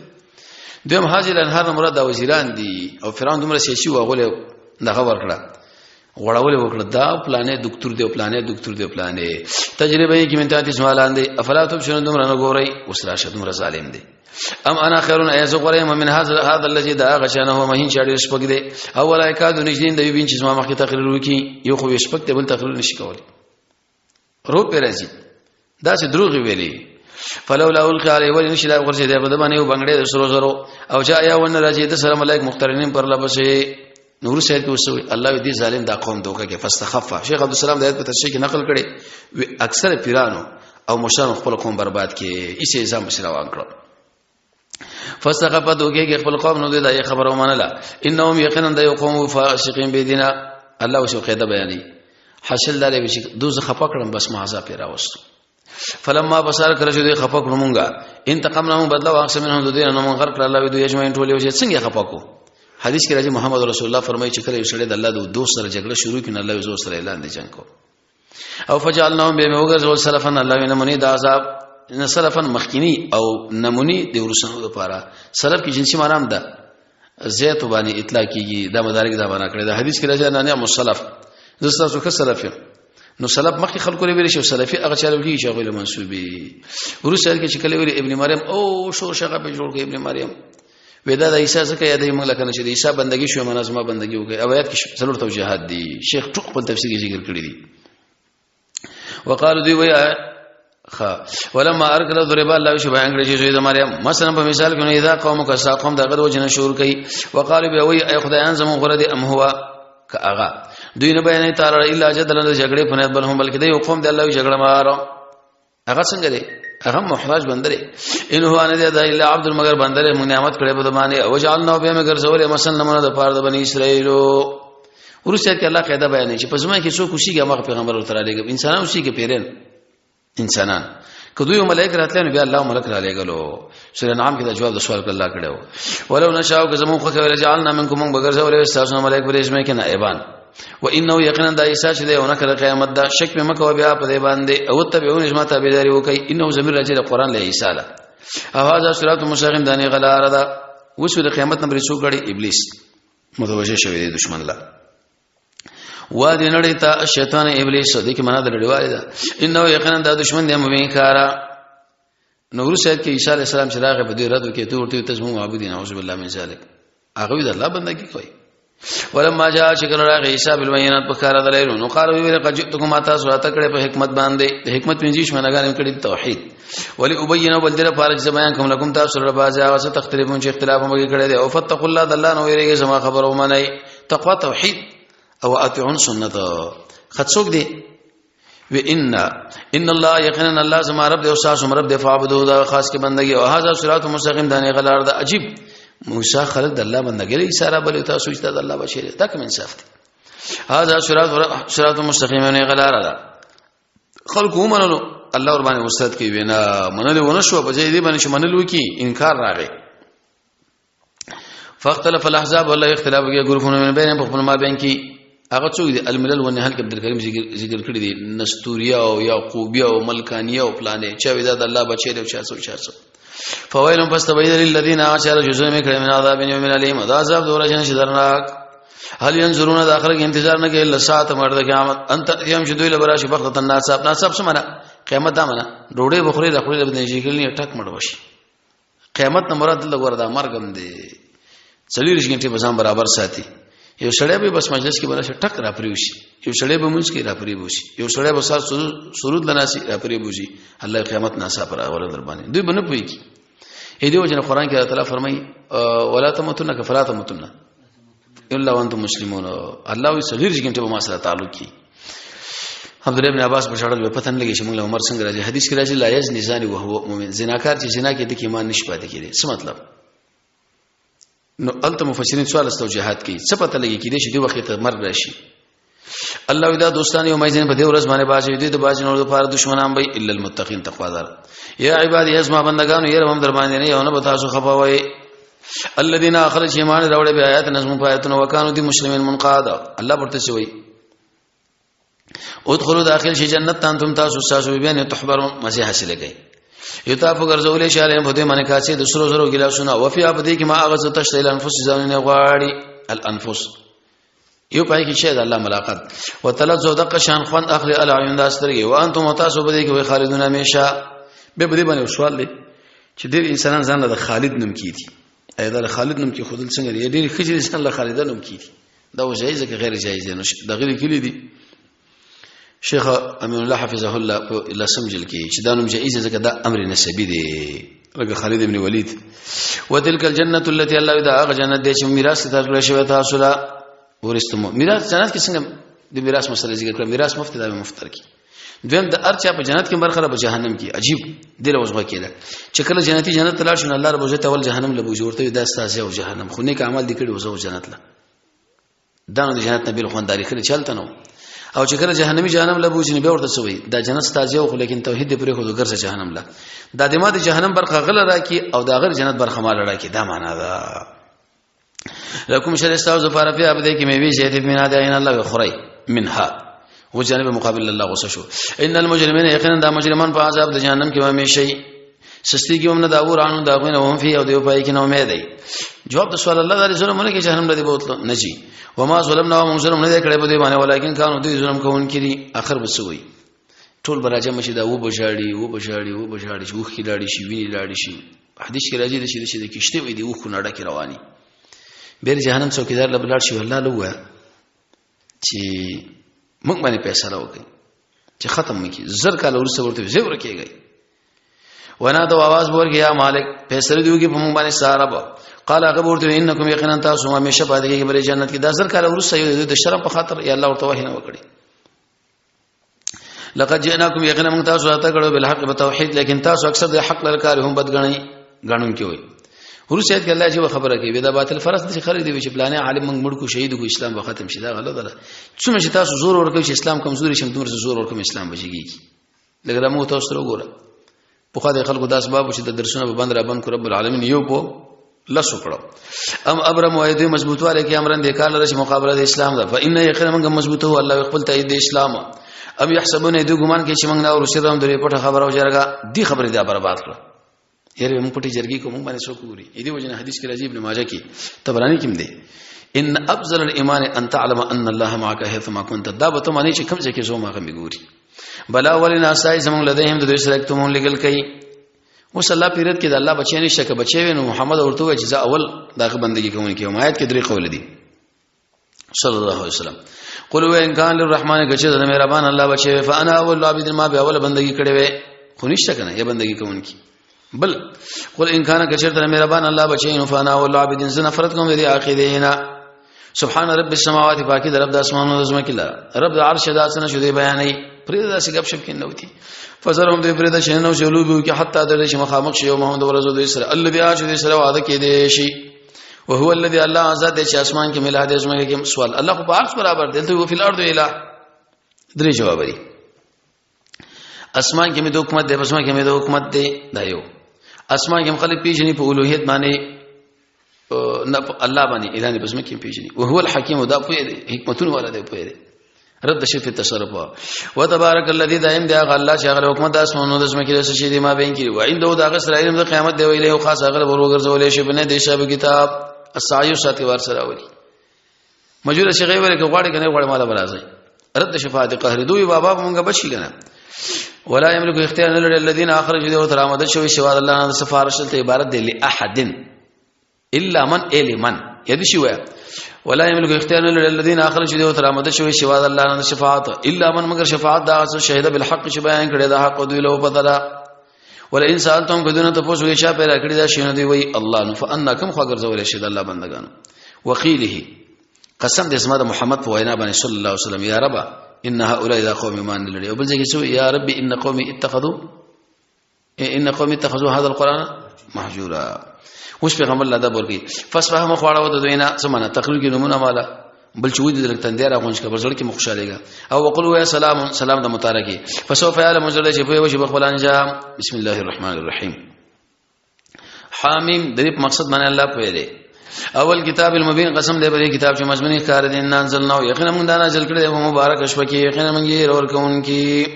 دویم هاذه الانهار مراد د وزیران دي او فرعون دومره سیاسي واغله دغه ورکړه غړول وکړه، دا پلانې دکتور دی، پلانې دکتور دی، پلانې تجربه یې کې منته دي سوالان دي. افلا تبصرون، دومره نه ګورئ؟ اوس راشه، دومره ظالم دی. ام انا خیرون، ایز غره من هذا الذي دا غشانه هو مهین، چاړي سپک دی او ولا یکاد نجدین د یبین چې ما مخکې تقریر وکي. یو خو سپک دی، بل تقریر نشي کولی، رو پر راځي، دا چې دروغ ویلي. فلولا القى عليه، ولي نشي دا ورسې دی په دمانه یو بنگړې د سرو زرو، او جاء یا ون راځي د سره ملائک مخترنین پر لبسه. نور سید کې وسوي الله دې ظالم دا قوم دوکه کې فاستخف. شیخ عبد السلام د آیت په تفسیر کې نقل کړي وی اکثر پیرانو او مشرانو خپل قوم برباد کې ایسه ځان بس روان کړو. فاستخف، دوکه کې خپل قوم، نو دې دا خبره ومنله. انهم یقینا د یو قوم فاسقین بيدینا. الله وسو قاعده بیانې حاصل داري چې دوزخ خپه کړم، بس ما عذاب راوست. فلما بصر، کله چې دوی خپه کړو مونږه، انتقمنا، مونږ بدلا واخص منهم د دین، نو مونږ غرق کړ الله دوی اجمعین ټول یو. څنګه خپه کو؟ حدیث کې راځي، محمد رسول الله فرمایي چې کله یو سړی د الله د دوست سره جګړه شروع کړي، الله یې زو سره اعلان دی جنگ کو. او فجعلناهم، به وګرځول سلفن، الله یې نمونې د عذاب نه، سلفن مخکینی او نمونې د ورسنو لپاره. سلف کې جنسي معنی هم ده، زیت باندې اطلاق کیږي. دا مدارک دا معنا کړی. دا حدیث کې راځي نه نعم السلف، زه تاسو ښه سلف یم. نو سلف مخکې خلکو لري ویل شي، سلفي هغه چا لري چې هغه له منسوبي. ورسره کې چې کله ویل ابن مریم، او شور شغه په جوړ کې ابن مریم ودا د عیسی څخه یادې موږ لکه چې د عیسی بندگی شو، منظمه بندگی وکړي. او آیات کې څلور توجیهات دي، شیخ ټول خپل تفسیر کې ذکر کړی دي. وقالو، دوی وی خ ولما ارکل ضرب، الله شو بیان کړی چې زوی د مریم مثلا په مثال کې، اذا قومک ساقم دغه وجنه شور کوي. وقالو، به وی ای خدایان زمون غره دي ام هوا ک اغا. دوی نه بیانې تعالی الا جدل د جګړې په نیت، بل هم بلکې دی قوم د الله جګړه مارو. هغه څنګه دی؟ هغه محتاج بندره. ان هو ان دی الا عبد، مگر بندره، مونږ نعمت کړې په باندې. او جعلنا به مگر زول مثلا نمونه د پاره د بنی اسرائیلو. ورسته کې الله قاعده بیانې چې په زمانه کې څوک اوسېږي، هغه پیغمبر ورته را لېږي. انسانان اوسېږي، پیرن انسانان کدو یو ملائک راتلل، نو بیا الله ملک را لېګلو. سورہ انعام کې دا جواب د سوال الله کړو. ولو نشاء، که زمون خو کوي، جعلنا منکم، موږ بغیر تاسو ملائک پر اسمه کې نائبان. و انه یقینا د عیسی چې دی او نکره قیامت دا شک په مکه بیا په دی باندې او تبعون اسما تابعداري وکي. انه زمير راځي د قران له عیسی له. او هذا صراط مستقیم، دانی غلار ده. وسو د قیامت نمبر څو غړي ابلیس متوجه شوی دی دشمن لا وا دې نړۍ ته شیطان ابلیس دې کې معنا د لړیوالې ده. انه یقینا دا دشمن دی مبین کارا. نو ورسره کې عیسی علی السلام چې راغی، په دې رد کې ته ورته ته زموږ معبودین، اعوذ بالله من ذلک. هغه د الله بندگی کوي. ولما جاء، شکل راغی عیسی بالبينات، په کار دلایل، نو قال، وی قد جئتكم، ما تاسو راته کړې په حکمت باندې. د حکمت پنځه معناګانې کړې توحید. ولی ابین، بل دې لپاره چې بیان کوم لكم تاسو سره باز هغه څه تختلفون چې اختلاف مو کړی دی. او فتقوا الله، د الله نو ویریږي، زما خبرو منئ، تقوا توحید، او اطیعون سنت. خڅوک دی و ان الله، یقینا الله زما رب دی او تاسو رب دی، فعبدو، دا خاص کې بندگی. او هاذا صراط مستقیم، دانه غلار دا. عجیب، موسی خلق د الله بندګی لري سره بل تاسو چې د الله بشیر، دا کوم انصاف دی؟ هاذا صراط مستقیم، نه غلار دا. خلق ومنلو، الله ور باندې استاد کې وینا منل ونه شو، په ځای دی باندې چې منلو کې انکار راغی. فاختلف الاحزاب، والله اختلاف کې ګروپونه، من بین، په خپل ما بین کې. هغه څوک دي؟ الملل والنهل کې عبد الکریم ذکر کړی دي، نستوریا او یعقوبیا او ملکانیا او پلانې چا وی دا د الله بچی دی، چا څو چا څو. فویل، پس تبین للذین عاشوا جزء میں کړه من عذاب یوم الیم، دا عذاب دور جن شدرناک. هل ينظرون، داخل کې انتظار نه کوي، الا ساعت، مرد قیامت، انت یم چې دوی لبرا شي بخت الناس. ناصب سمنا قیامت دا منا ډوډۍ بخوري د خوري د شي کلی ټک مړ وشي. قیامت نه مراد دلته ګور دا مرګم دی. 24 غنټه به ځان برابر ساتي. یو سړی به بس مجلس کې بل ټک را پریوشي، یو سړی به مونږ کې را پریوشي، یو سړی به سار سرود لناسي را پریوشي. الله قیامت ناسا پر اول در باندې دوی بنه پوي کی. اې دیو جن قران کې الله تعالی فرمایي ولا تموتن، کفلا تموتن الا وانتم مسلمون. الله وی 24 غنټه به ما سره تعلق کی. عبد الله ابن عباس بشارت به پتن لګي چې موږ له عمر څنګه راځي. حدیث کې راځي لا یزنی زانی وهو مؤمن، زناکار چې زنا کې د ایمان نشي پاتې کېږي. څه مطلب؟ نو الته مفسرین سوال استو جهاد کوي، څه پته لګي کې دې چې دی وخت ته مرګ راشي. الله دا دوستان یو مېزن په دې ورځ باندې باجی دې د باجی نور لپاره دشمنان به الا المتقین، تقوا دار. یا عباد، ازما بندگانو، یې هم در باندې نه یو نه بتا سو خفا وای. الذين اخرج ایمان راوړې به آیات نظم پایتونو وکانو دي مسلمین منقاد. الله ورته سوی ادخلوا، داخل شي جنت ته، انتم تاسو تاسو بیان تحبرون، مزه حاصله کړئ. یطاف ګرځولې شي علیهم په دې باندې کاسې د سرو زرو ګلاسونه، وفي په دې کې ما هغه څه تشتهي الانفس ځانونه غواړي. الانفس یو پای کې شه د الله ملاقات وتلذ دق شان خوند اخلي العيون د استرګي، وانتم تاسو به دې کې خالدون همیشه. به دې باندې سوال دی چې ډېر انسانان ځان له خالد نوم کیدي. اې دا خالد نوم کې خودل څنګه دی؟ ډېر خځې انسان له خالد نوم کیدي، دا جایز که غیر جایز دی؟ نو د غیر کلی دي. شیخ امین الله حفظه الله په لسم جل کې چې دا نوم جایز ځکه دا امر نسبی دی، لکه خالد ابن ولید. وتلک الجنه التي الله، دا هغه جنت دی چې میراث ته کړی شوی تاسو لا ورستمو. میراث جنت کې څنګه د میراث مسله ذکر کړه؟ میراث مفت دی، مفت ترکی. دویم د ارچا په جنت کې برخه په جهنم کې عجیب دی له وسغه کېده چې کله جنتی جنت ته لاړ شو، الله رب عزت اول جهنم له بوجي ورته، دا ستاسو او جهنم خو نیک عمل دي کړي وزو جنت له. دا نو د جنت نبی خونداري کړي چلته نو. او چې کله جهنمی جهنم له بوجي نه ورته سوی، دا جنت ستاسو خو لیکن توحید دې پرې خو ګرځه جهنم له، دا د ما د جهنم برخه غل راکی او دا غیر جنت برخه مال راکی. دا معنا ده لکم شر استاو زفار فی ابدی کی میوی زید من هذا عین الله خری منها و جانب مقابل الله غصه شو. ان المجرمین یقینا دا مجرمان په عذاب د جهنم کې همیشه سستی کې هم نه دا ورانو دا غوینه هم فی او دیو پای کې نو امید دی. جواب د سوال الله دې ظلم نه کې جهنم لدی بوتلو نجی وما ظلمنا وما ظلم نه کړې په دې باندې، ولیکن کانو دوی ظلم کوونکي دي. اخر بسوي ټول براجه مشي دا و بشاړي و بشاړي و بشاړي چې وخی لاړي شي، ویني لاړي شي. حدیث کې راځي چې د کشته وي دی وخو نړه کې رواني بیر جهنم څوکیدار لبلاړ شي، الله لوه چې موږ باندې فیصله وکړي چې ختم وکړي. زر کال ورسره ورته زه ورکیږي ونا د आवाज ورګي یا مالک فیصله دیوږي په موږ باندې سارب. قال هغه ورته انکم یقینا تاسو همیشه پاتې کیږئ بر جنت کې. دا زر کال ورسره یو د شرم په خاطر یا الله ورته وحی نه وکړي. لقد جئناکم یقینا موږ تاسو ته کړو بالحق بتوحید، لیکن تاسو اکثر د حق لپاره هم بدګنی غنون کې وي. ورسې کې الله چې خبره کوي دا باطل فرض دي، خلک دی چې پلانې عالم موږ مړ کو شهید کو اسلام به ختم شي. دا غلطه ده. څومره چې تاسو زور ورکوي چې اسلام کمزوري شي، دومره زور ورکوم اسلام بچیږي. لکه موږ تاسو سره وګوره، په خو د خلکو د اسباب چې د درسونه به بند را بند کړ رب العالمین یو په لسو کړو. ام ابرم وایدی مضبوطواله کې امرن د کار لره چې مقابله د اسلام ده، فإن یقینا موږ مضبوطو الله خپل تایید د اسلام. ام يحسبون دوی ګمان کې چې موږ نه ورسره هم درې پټه خبره او جرګه دی خبرې دا برباد کړه. یاره موږ پټي جرګي کوم باندې څوک ګوري؟ دې وجنه حدیث کې راځي، ابن ماجه کې طبراني کې دی، ان افضل الايمان ان تعلم ان الله معك حيثما كنت. دا به ته معنی چې کوم ځای کې زو ما غمی ګوري. بلا ولنا سای زمون لديهم د دوی سره کوم لګل کوي. اوس الله پیرت کې د الله بچی نشته، که بچی وي نو محمد ورته وایي چې زه اول دغه بندگی کوم کې. آیت کې درې قول دي. صلی الله علیه وسلم قل و ان کان للرحمن کچ د مهربان الله بچی فانا اول العابدین ما به اول بندگی کړي وي، خو نشته کنه یې بندگی کوونکی. بل قل ان کان کچ د مهربان الله بچی نو فانا اول العابدین زه نفرت کوم دې عقیدینا. سبحان رب السماوات پاکی د رب د اسمانونو د زمکه لا رب د عرش د اسنه شو دی بیانې پرې دا څه غب شپ کې نوتی. فزرهم دې پرې د شنو جلوب کې حتی د دې مخامخ شی او محمد ورزو دې سره الذي اج دې سره وعده کې دې شي. وهو الذي الله آزاد دې چې اسمان کې ملا دې زمکه کې. سوال الله خو په عرش برابر دی، ته په الارض اله. درې جواب دي. اسمان کې مې د حکومت دی، پس کې مې د حکومت دی. دا یو اسمان کې خلک پیژني په اولوہیت باندې نه الله باندې اعلان پس کې پیژني. او هو الحکیم دا په حکمتونو والا دی، په رد شي په تصرف. وتبارک الذی دائم دی هغه الله چې هغه حکومت د اسمانونو د زمکې د شي دی ما بین کې و عنده دا غسر علم د قیامت دی ویلې او خاص هغه ورګرځولې شي بنه د حساب کتاب السعی ساتي ور سره ولي مجبور شي غیر کې غواړي کنه غواړي مال برازي. رد شفاعت قهر دوی بابا مونږ بچی کنه. ولا يملك اختيار لري الذين اخرجوا ذو ترامد شوی سوا الله نه سفارش ته عبارت دی لاحد الا من الی من یدي شي وای. ولا يملك اختيار لري الذين اخرجوا ذو ترامد شوی سوا الله نه شفاعت الا من مگر شفاعت دا شهید بالحق چې بیان کړي دا حق دوی له پته. ولا ان سالتم کدونه ته پوښتنه چا پیدا کړی دا شنه دی وای الله، نو فانا کم خو ګرځول شي د الله بندگانو. وقیله قسم دې زما د محمد په وینا باندې صلی الله علیه وسلم یا رب ان هؤلاء اذا قوم ایمان لري. او بل ځای کې یا رب ان قومي اتخذوا ان قومي اتخذوا هذا القران مهجورا. اوس پیغمبر الله دا ورکی فصفه مخواړه و د دوینا سمانه تقریر کې نمونه مالا بل چې ودی درک تندې را غونښ کبر زړه کې مخشالېګا او وقلوا یا سلام سلام د متارکی فسوف يعلم زړه چې په وشي بخبل انجام. بسم الله الرحمن الرحیم. حامیم د دې مقصد باندې الله پوهه دی. اول کتاب المبین قسم دې په کتاب چې مضمون کار دي ان انزلنا یقینا موږ دا نازل کړی په مبارک شپه کې یقینا موږ یې ور کوونکی.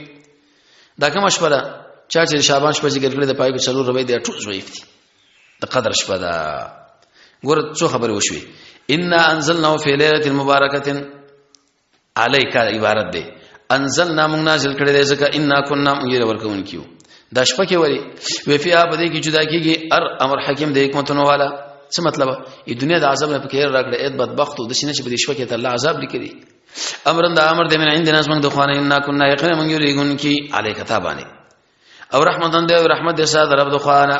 دا کوم شپه ده؟ چا چې شعبان شپه ذکر کړې د پای کې څلور روي دی، ټول ضعیف دي. د قدر شپه ده. ګور څو خبرې وشوي. ان انزلنا فی ليله مبارکه علیک عبارت دی. انزلنا موږ نازل کړی دی، ځکه ان كنا موږ یې ورکون کیو. دا شپه کې وری وی فیا په دې کې جدا کیږي ار امر حکیم د حکمتونو والا. څه مطلب؟ ای دنیا د عذاب نه پکې راکړه، اې بدبخت د سینې چې په دې شپه کې ته الله عذاب لیکلی. امرن دا امر دې من عندنا زمنګ د خوانه. ان كنا یقینا موږ یې لګون کی علیک تابانه او رحمتن دی او رحمت دې ساده رب د خوانه.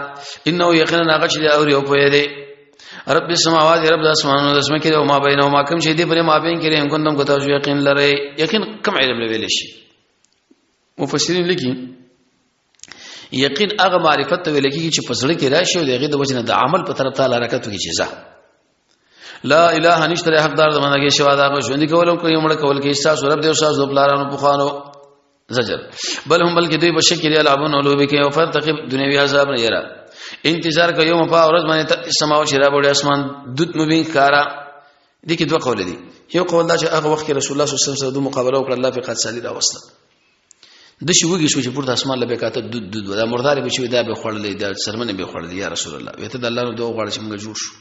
انه یقینا هغه چې او یو پوی دی رب السماوات، رب د اسمانونو د سمکه او ما بینهما، کوم چې دې پر ما بین کې. ان کنتم کو تاسو یقین لرئ. یقین کم علم لویل شي؟ مفسرین لیکي یقین هغه معرفت ته ویل کیږي چې په زړه کې راشي او دغه د وجنه د عمل په طرف تعالی حرکت وکړي. چې ځه لا اله نشته حقدار د منګي شوا دا ژوند کولم کوي مړ کول کې تاسو رب دې او تاسو پلارانو پخوانو. زجر بل هم بلکې دوی بشکل یلعبون لوبي کې او فرتقب دنیوي عذاب نه یرا انتظار کوي. یوم په ورځ باندې سماو چې را وړي اسمان دوت مبین کارا. دي کې دوه قول دي. یو قول دا چې هغه وخت کې رسول الله صلی الله علیه وسلم سره د مقابله وکړه، الله په قد سالي راوسته، د شي وږي شو چې پورته اسمان لبه کاته دود دود دا مردار به شي، دا به خړلې، دا سرمنه به خړلې. یا رسول الله، وته د الله نو دوه غواړي چې موږ جوړ شو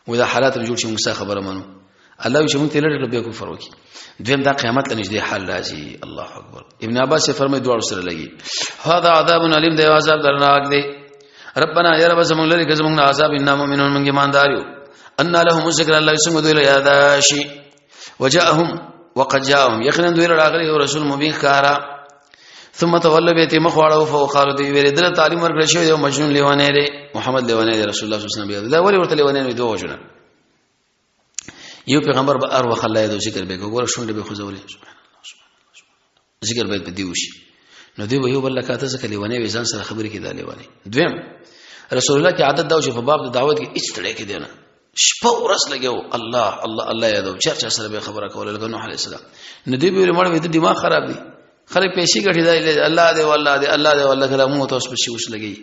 و دا حالات جوړ شي، موږ خبره منو. الله چې موږ ته لړ به کفر وکي. دویم دا قیامت لنږدې حال راځي. الله اکبر. ابن عباس فرمای دواړو سره لګي. هذا عذاب الیم، دی عذاب درناک دی. ربنا یا رب زمونږ لري که زمونږ عذاب، ان مؤمنون موږ ایماندار یو. ان لهم الذکر، الله څنګه دوی له یاد شي. وجاءهم وقد جاءهم، یقینا دوی راغلي رسول مبین کارا. ثم تولوا بیت مخواړو فقالوا دی ویل دل تعلیم ورکړ شوی یو مجنون لیوانه دی، محمد لیوانه دی. رسول الله صلی الله علیه وسلم دا ولی ورته لیوانه دی؟ دوه وجنه. یو پیغمبر به ار وخت الله یې ذکر به وګوره، شونډې به خوځولې، سبحان الله سبحان الله سبحان الله، ذکر به په دی وشي. نو دی به یو بل کاته ځکه لیوانه وي، ځان سره خبرې کې دا لیوانه. دویم رسول الله کې عادت دا چې په باب د دعوت کې هیڅ تړې کې دی نه، شپه ورځ لګیو الله الله الله یادو، چا چا سره به خبره کوله لکه نوح علی السلام. نو دی به مړ وي، د دماغ خراب دی، خلک پیسې ګټي، دا الله دی والله دی الله دی والله کلامو تاسو په شي اوس لګي.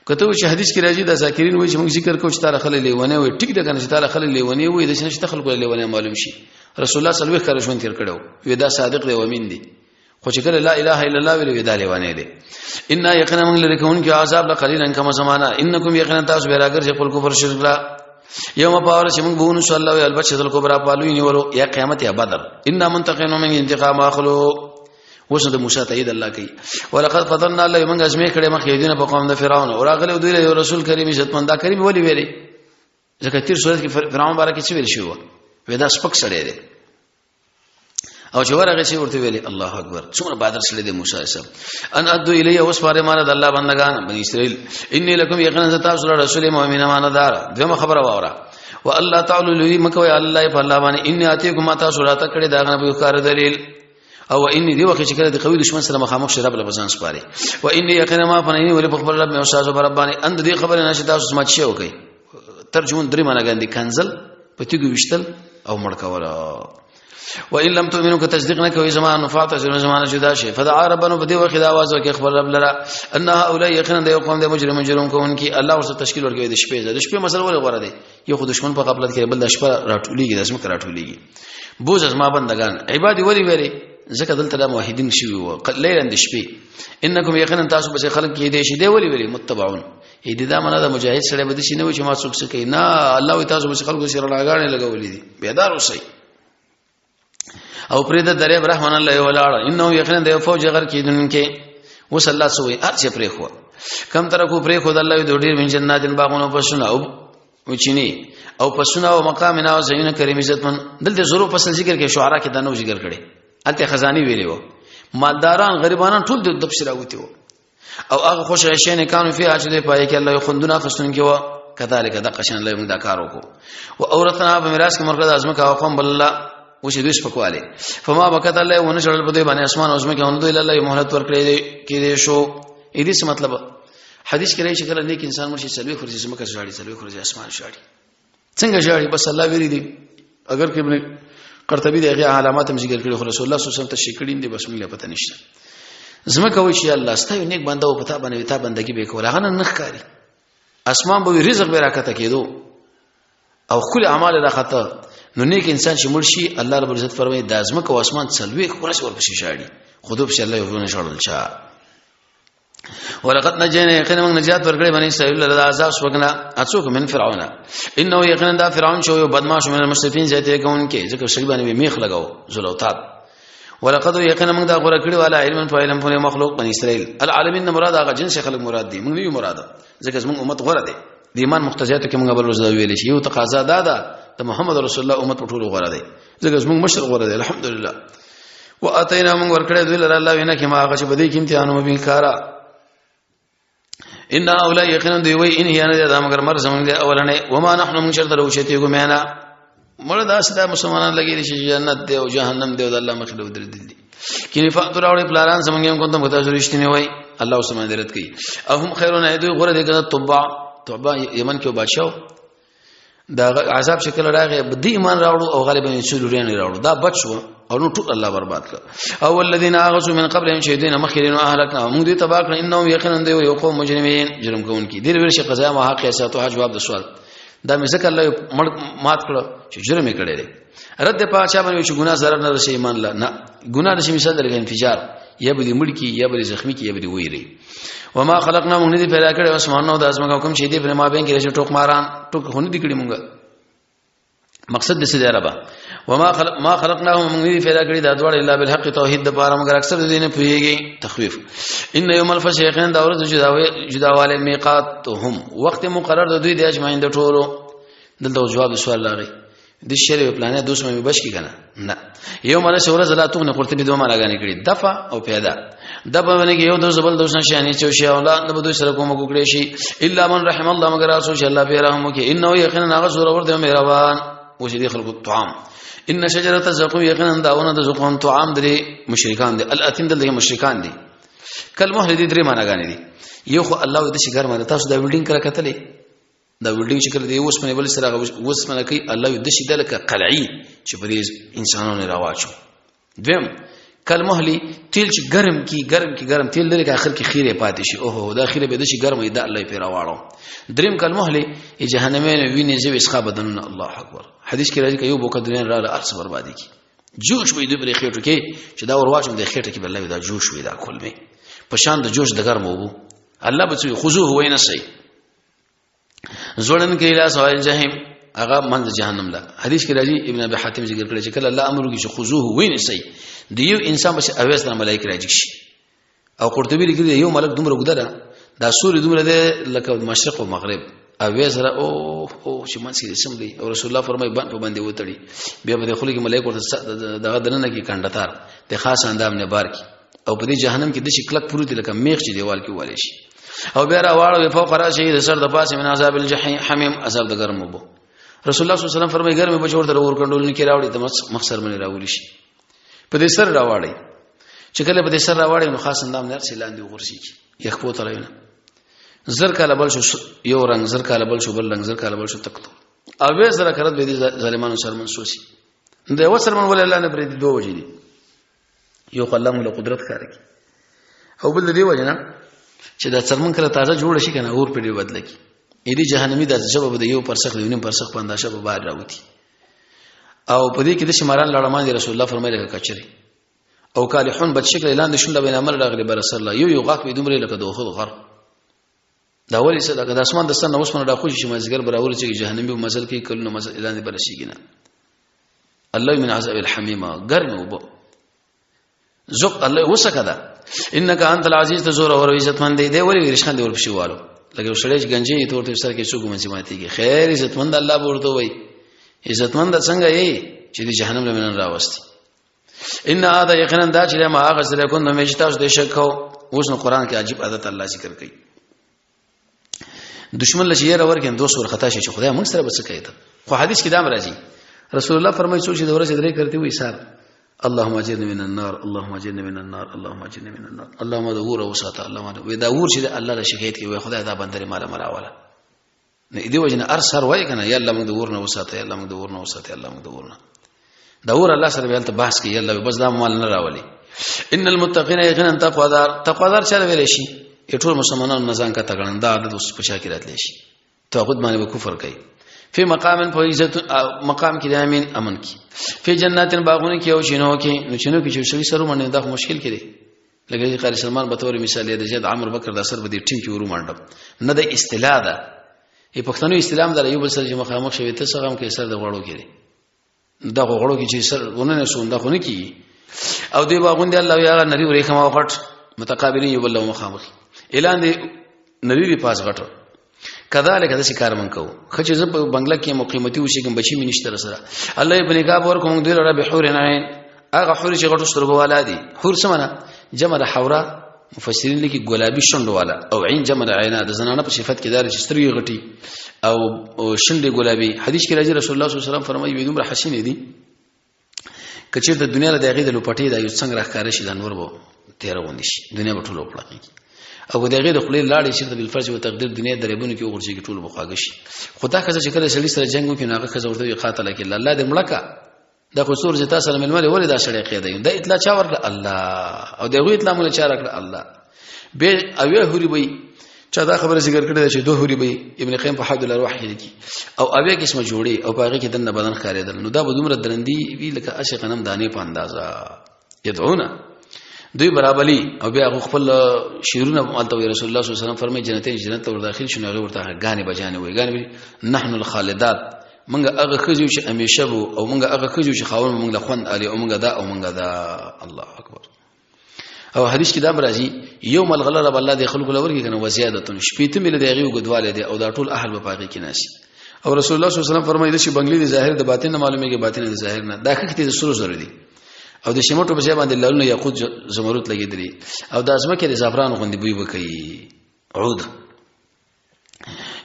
کته چې حدیث کې راځي دا ذاکرین وایي چې موږ ذکر کوو چې تعالی خلک لیونه وي. ټیک ده کنه چې تعالی خلک لیونه وي، د شنه خلکو لیونه معلوم شي. رسول الله صلی الله علیه وسلم ژوند تیر کړو، وی دا صادق دی او امین دی، خو چې کله لا اله الا الله ویل وی دا لیونه دی. ان یقینا موږ لري کوون کې عذاب لقلیلا کما زمانہ. انکم یقینا تاسو به راګر خپل کفر شرک لا یوم پاور چې موږ بونو صلی الله علیه البچ ذل کبرا پالوی نیولو یا قیامت یا بدر. ان منتقم من انتقام اخلو. اوس د موسی تایید الله کوي. ولقد فضلنا الله موږ ازمه کړي مخې دینه په قوم د فرعون او راغله دوی له رسول کریم عزت مند. کریم ولی ویلي؟ ځکه تیر صورت کې فرعون بارکه چې ویل شو وې دا سپک سړی دی او چې ورغه چې ورته ویلي. الله اکبر، څومره بادر سړی دی موسی علیه السلام. ان ادو الی اوس پاره مان د الله بندگان بنی اسرائیل، انی لکم یقینا تاسو رسول مؤمن مان دار. دویمه خبره واوره، والله تعالی لوی مکوې الله په الله باندې، انی اتیکم ما تاسو راته کړی دا غنه په کار دلیل. او انی دی وخت چې کله د قوي دشمن سره مخامخ شي رب له ځان سپاري. و انی یقینا ما فنینی ولې په خپل رب مې او تاسو پر رب باندې اند دې خبره نشه تاسو سمات شي وکي. ترجمه درې معنی ګاندي، کنزل په تیګو وشتل او مړ کول. و ان لم تؤمنوا که تصدیق نه کوي زمان فاعتزلوا زمان جدا شي. فدعا ربنا بدی وخت دا आवाज وکي خپل رب لرا ان هؤلاء یقینا د قوم د مجرم مجرم کوونکی. الله ورسره تشکیل ورکوي د شپې. د شپې مسله ولې غوړه دی؟ یو خو دشمن په غفلت کې، بل د شپه راټولېږي، د اسمه راټولېږي. بوز زما بندگان عبادي ولي ویلي؟ ځکه دلته د موحدین شوی وو لیلن د شپې. انکم یقینا تاسو به خلک کې دي شي دی ولي ویلي متبعون. اې دې دا معنا د مجاهد سره به دي نه و چې ما څوک څه کوي نه. الله وی تاسو به خلکو سره راګانې لګولې دي، بیدار اوسئ. او پرې د درې رحمان الله ولاړ انه یقینا د فوج غر کیدونکو. وس الله سوې هر څه پرې خو کم تر کو پرې خو د الله د ډیر من جنات باغونو پسونه او وچینی او پسونه او مقام نه او زینه کریم عزت من. دلته ضرور فصل ذکر کې شعرا کې دنو ذکر کړي. الته خزانی ویلی وو، مالداران غریبانان ټول د دب سره وتی وو او هغه خوش عیشین کانو فی چې دی پای کې الله خوندونه خستون کې و. کذالک دقه شان الله موږ دا کار وکړو او اورتنا په میراث کې مرکز ازمکه او قوم بل الله او چې دوی سپکواله. فما بکت الله ونه شړل په دوی باندې اسمان او ازمکه هم دوی الله مهلت ورکړي دی کې دی شو. اې دې څه مطلب؟ حدیث کې راځي چې کله نیک انسان مرشي سلوي خوري ازمکه ژاړي، سلوي خوري اسمان ژاړي. څنګه ژاړي؟ بس الله ویلي دي. اگر کې ابن قرطبي دغه علامات هم ذکر کړي، خو رسول الله صلی الله علیه وسلم تشریح کړي دي، بس موږ له پته نشته. زمکه وایي چې الله ستا یو نیک بنده او پتا باندې تا بندگی به کوله، هغه نه ښکاری. اسمان به رزق به راکته کېدو او خپل اعمال راخته. نو نیک انسان چې مړ شي، الله رب العزت فرمایي د ازمکه او اسمان څلوي خورس ورپسې شاړي، خو دوی په الله یو نه شړل چا. ولقد نجینا یقینا موږ نجات ورکړې بنی اسرائیل له عذاب سپکنا اڅوک من فرعون انه یقینا دا فرعون چې یو بدمعاش من المسرفین زیاته کوونکې ځکه شری باندې میخ لگاو زلوتات. ولقد یقینا موږ دا غوړه کړی والا علم په علم په مخلوق بنی اسرائیل العالمین. مراد هغه جنس خلق مراد دي، موږ نه یو مراد، ځکه موږ امت غوړه دي. د ایمان مقتضیاتو کې موږ بل ورځ ویل شي یو تقاضا دا ده د محمد رسول الله امت په ټولو غوړه دي، ځکه موږ مشر غوړه دي، الحمدلله. واتینا موږ ورکړې دوی لره الله وینا کې ما هغه چې بده کې امتحان مبین کارا. ان اولا یقینا دی وی ان هي نه دا مگر مر زمونږ دی اولنې وما نحن من شرط لو شتیګو مینا. مړه دا سدا مسلمانان لګی دي چې جنت دی او جهنم دی او د الله مخ له درې دي کینه فاتو راوړي پلاران زمونږ هم کوم ته رښتینی وای. الله عثمان درت کوي او هم خیرونه دوی غره دي کنه. طبع طبع یمن کې بادشاہ دا عذاب شکل راغی، بدی ایمان راوړو او غالبا یې څو لورین راوړو، دا بچ شو او نو ټول الله برباد کړ. او الذين اغسوا من قبلهم شهیدین مخکرین اهلکنا موږ دې تباہ کړ. انهم یقینا دی یو قوم مجرمین جرم کوونکی دې ورشه قضا ما حق ساتو. جواب د سوال دا مې ځکه الله مات کړ چې جرم یې کړی دی. رد په چا باندې چې ګناه zarar نه رسي ایمان لا نه ګناه نشي، مثال درګه انفجار یا به دې مړ کی یا به دې زخمی کی یا به دې ویری. وما خلقنا موږ دې پیدا کړې اسمان نو د اسمان کوم چې دې پر ما بین کې چې ټوک ماران ټوک خو نه دې کړی مونږ. مقصد دې څه دی ربا؟ وما خلق ما خلقناهم موږ دې پیدا کړی دا دواړه الا بالحق توحید د پاره، مگر اکثر دې نه پوهیږي. تخویف ان یوم الفصل یقینا دا ورځ جداواله میقات هم وخت مقرر د دوی د اجمعین د ټولو. دلته جواب سوال راغی د شری په پلانې دوس مې بچ کی کنه نه یو مله شوره زلا تغنی. قرطبي دوه معنا غني کړي، دفع او پیدا. دفع باندې یو دوس بل دوس نشه نه چې شی او لا د دوی سره کوم کوکړي شي الا من رحم الله، مگر اسو چې الله به رحم وکي. انه یقینا هغه زور ور دی مهربان او چې دی خلق طعام. ان شجره الزقوم یقینا داونه د زقوم طعام درې مشرکان دي، الاتین دلته مشرکان دي. کلمه دې درې معنا غني دي. یو خو الله دې شي ګرمه تاسو دا ویلډینګ کرا کتلې، دا ویلډینګ چې کله دی اوس پنه بل سره اوس پنه کوي، الله د شي دلک قلعي چې په دې انسانانو راواچو. دویم کل مهلی تیل چې ګرم کی ګرم کی ګرم تیل لري، اخر کې خیره پاتې شي، اوه دا خیره به د شي ګرم دی، دا الله پیر راواړو. دریم کل مهلی جهنمین ویني زوی اسخا بدنونه. الله اکبر. حدیث کې راځي کې یو بوکه دنیا را ارس بربادي کی جوش وي د پرې خېټو کې چې دا ورواچم د خېټه کې بل دا جوش وي، دا کول می په شان د جوش د ګرم وو. الله به څه خذوه وینسي زوړن کې لا سوال جهنم هغه منځ جهنم لا. حدیث کې راځي، ابن ابي حاتم ذکر کړی چې کله الله امر وکړي چې خذوه وینسي، د یو انسان بس اویس د ملائکه راځي شي. او قرطبي لیکلی یو ملک دومره ګدره دا سوري دومره ده لکه مشرق او مغرب اویس را او او چې منځ کې سم دی. او رسول الله فرمایي باندې په باندې وتړي، بیا به د خلک ملائکه ورته دغه دننه کې کندتار د خاص اندام نه بار کی او په دې جهنم کې د شي کلک پروت لکه میخ چې دیوال کې والي شي او بیا راواړو فوق راسه د سر د پاسه من عذاب الجحیم حمیم عذاب د ګرم وبو. رسول الله صلی الله علیه وسلم فرمایي ګرمه بچور تر اور کنډول نه کې راوړي د مخسر منی راولي شي په دې سر راواړي. چې کله په دې سر راواړي نو خاص اندام نه سي لاندې وغورسي یخ پوت راوینه. زر کاله بل شو یو رنگ، زر کاله بل شو بل رنگ، زر کاله بل شو تکتو او به زره کرت به دې ظالمانو سرمن سوسی. نو یو سرمن ولې الله نه پرې دي؟ دوه وجې دي. یو خو الله موږ له قدرت کار کوي او بل دی وجه نه چې دا څرمن کله تازه جوړ شي کنه اور په دې بدل کی اې دې جهنمی د جواب به یو پرسخ دی نیم پرسخ په اندازه به بار راوتی. او په دې کې د شماران لړمان دي. رسول الله فرمایلی لکه کچري او کالحون بد شکل لاندې شونډه بین عمل راغلي بر رسول الله یو یو غاښ به دومره لکه دوخه غر. دا ولې څه د اسمان د سن اوس منه خوشي چې مازیګر براول چې جهنمی په مزل کې کلونه مزل لاندې برسیږي نه. الله من عذاب الحمیم ګرم وب زق الله وسکه دا انک انت العزیز ته زور اور عزت مند دی. ولی ورشخان دی ورپسې والو لکه سړی چې گنجي تور ته سر کې څوک منځ ماتيږي. خیر عزت مند الله ورته وای عزت مند څنګه یې چې د جهنم له منن راوستي. ان هذا یقینا دا چې ما هغه سره کو نو مې تاسو دې شک کو. اوس نو قران کې عجیب عادت الله ذکر کوي، دشمن له یې ورکه دوست ور خطا شي چې خدای موږ سره بس کوي. ته خو حدیث کې دام راځي، رسول الله فرمایي څوک چې د ورځې درې کرتے وي صاحب اللهم اجرني من النار، اللهم اجرني من النار، اللهم اجرني من النار، اللهم د ور وساته، اللهم وې دا ور چې الله له شکایت کوي خدای دا بندري مال مراواله. نو دې وجنه ار سر وای کنه یا الله موږ د ور نه وساته، یا الله موږ د ور نه وساته، یا الله موږ د ور نه دا ور الله سره بیل ته بحث کوي الله بس دا مال نه راولي. ان المتقین یقینا تقوادار، تقوادار چا ویل شي؟ ټول مسلمانانو نه ځان کا تګړن دا عادت اوس په چا کې راتلی شي؟ طاغوت باندې به کفر کوي. فی مقام په عزت مقام کې د امین امن کې، فی جنات باغونه کې او شنو کې. نو شنو کې چې شوی سره باندې دا مشکل کې دی. لکه چې قاری سلمان به تور مثال یې د زید عمرو بکر د اثر به دې ټیم کې ورو مانډم نه د اصطلاح ده. ای پښتنو اصطلاح ده، یو بل سره چې مخامخ شوی ته څه غم کې سر د غوړو کې دی، دا غوړو کې چې سر ونه نه سون دا خو نه کیږي. او دی باغوند الله یا نری ورې خما وغټ متقابلین یو بل مخامخ اعلان دی نری دی پاس غټو. کذالک د کار من کو خچ زه په بنگله کې مقیمتي وشي کوم بچی مې نشته سره الله ابن کعب ور کوم دوی رب حور عین، هغه حور چې غټو سترګو والا دي. حور څه معنا؟ جمع د حورا، مفسرین لیکي ګلابي شونډو والا، او عین جمع د عینا، د زنانه په صفت کې دار چې سترګې غټي او شونډې ګلابي. حدیث کې راځي رسول الله صلی الله علیه وسلم فرمایي وي دومره حسین دي کچیر د دنیا له دغې د لوپټې دا یو څنګه راښکاره شي دا نور به تیره غوندې شي، دنیا به ټوله وپړقېږي. او دغې د خولې لاړې چې د بالفرض او تقدیر دنیا درېبونو کې وغورځېږي ټول به خواږه شي. خو دا ښځه چې کله سړي سره جنګ وکړي نو هغه ښځه ورته وایي قاتلک الله، الله دې مړه کړه، دا خو څو ورځې تا سره مېلمه دی ولې دا سړی قیدوي؟ دا اطلاع چا ورکړه؟ الله. او د هغوی اطلاع مونږ چا راکړه؟ الله. به اویا حوري به چا دا خبره ذکر کړې ده چې دوه حوري به ابن قیم په حد الارواح کې لیکي، او اویا قسمه جوړي او په هغه کې دنه بدن ښکارېدل. نو دا به دومره درندي وي لکه اسې غنم دانې په اندازه. يدعونه دوی برابرلی او بیا هغه خپل شعرونه مالته وی. رسول الله صلی الله علیه وسلم فرمایي جنتین جنت ته ور داخل شنو هغه ورته غانې بجانې وي، غانې نحن الخالدات، مونږ هغه خزیو چې همیشه وو، او مونږ هغه خزیو چې خاون مونږ له خوند علي، او مونږ دا او مونږ دا. الله اکبر. او حدیث کې دا راځي یو ملغله رب الله د خلکو لور کې کنه وزیادتون شپېته مل دی هغه وګدواله دی، او دا ټول اهل په پاګه کې ناشي. او رسول الله صلی الله علیه وسلم فرمایي چې بنگلې د ظاهر د باطن نه معلومیږي، باطن د ظاهر نه. دا خخته د سرو زرو دي، او د شمټو په ځای باندې لالونه یاقوت زمرد لګیدلي، او د ازمکه د زعفران غوندې بوی وکي عود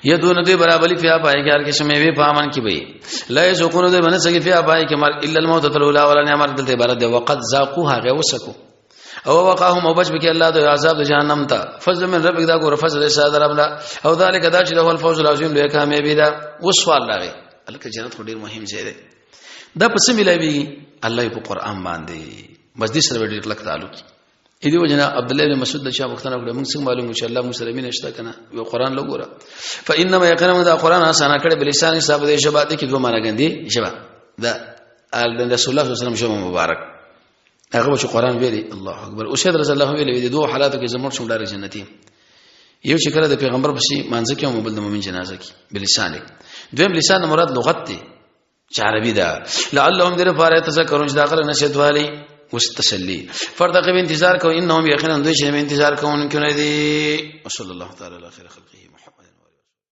یدون دوی برابرۍ فیا پای کې هر قسم وی په امن کې وي. لا یذوقون دوی باندې څنګه فیا پای کې مر الا الموت الاولى ولا نعمت. دلته عبارت ده وقد ذاقوها غو سکو او وقاهم او بچ بکی الله د عذاب د جهنم ته. فضل من ربک دا ګور فضل ساده رب لا، او ذالک دا چې له الفوز العظیم لوی کامیابی ده. وسوال راغی الکه جنت خو ډیر مهم ځای دی، دا په څه ملاوي؟ الله په قران باندې بس دې سره ډیر کلک تعلق دی. دې وجنه عبد الله بن مسعود د چا پوښتنه وکړه موږ څنګه معلومو چې الله موږ سره مینه شته کنه؟ یو قران لګوره فانما یقینا دا قران اسانه کړي بلسان حساب دې ژبه دې کې دوه معنا ګندي ژبه دا رسول الله صلی الله علیه وسلم ژبه مبارک هغه چې قران ویلي الله اکبر. او سید رضی الله ویلي د دوه حالاتو کې زموږ شوم ډار جنتي، یو چې کله د پیغمبر پسې مانځ کې او بل د مؤمن جنازه کې بلسان. دویم لسان مراد لغت دی چې عربي ده. لعلهم در لپاره تذکرون چې دا خلک نصیحت والی. اوس تسلی فرتقب انتظار کو، انهم یقینا دوی چې انتظار کوونکي نه دي. وصلی الله تعالی علی خیر خلقه محمد.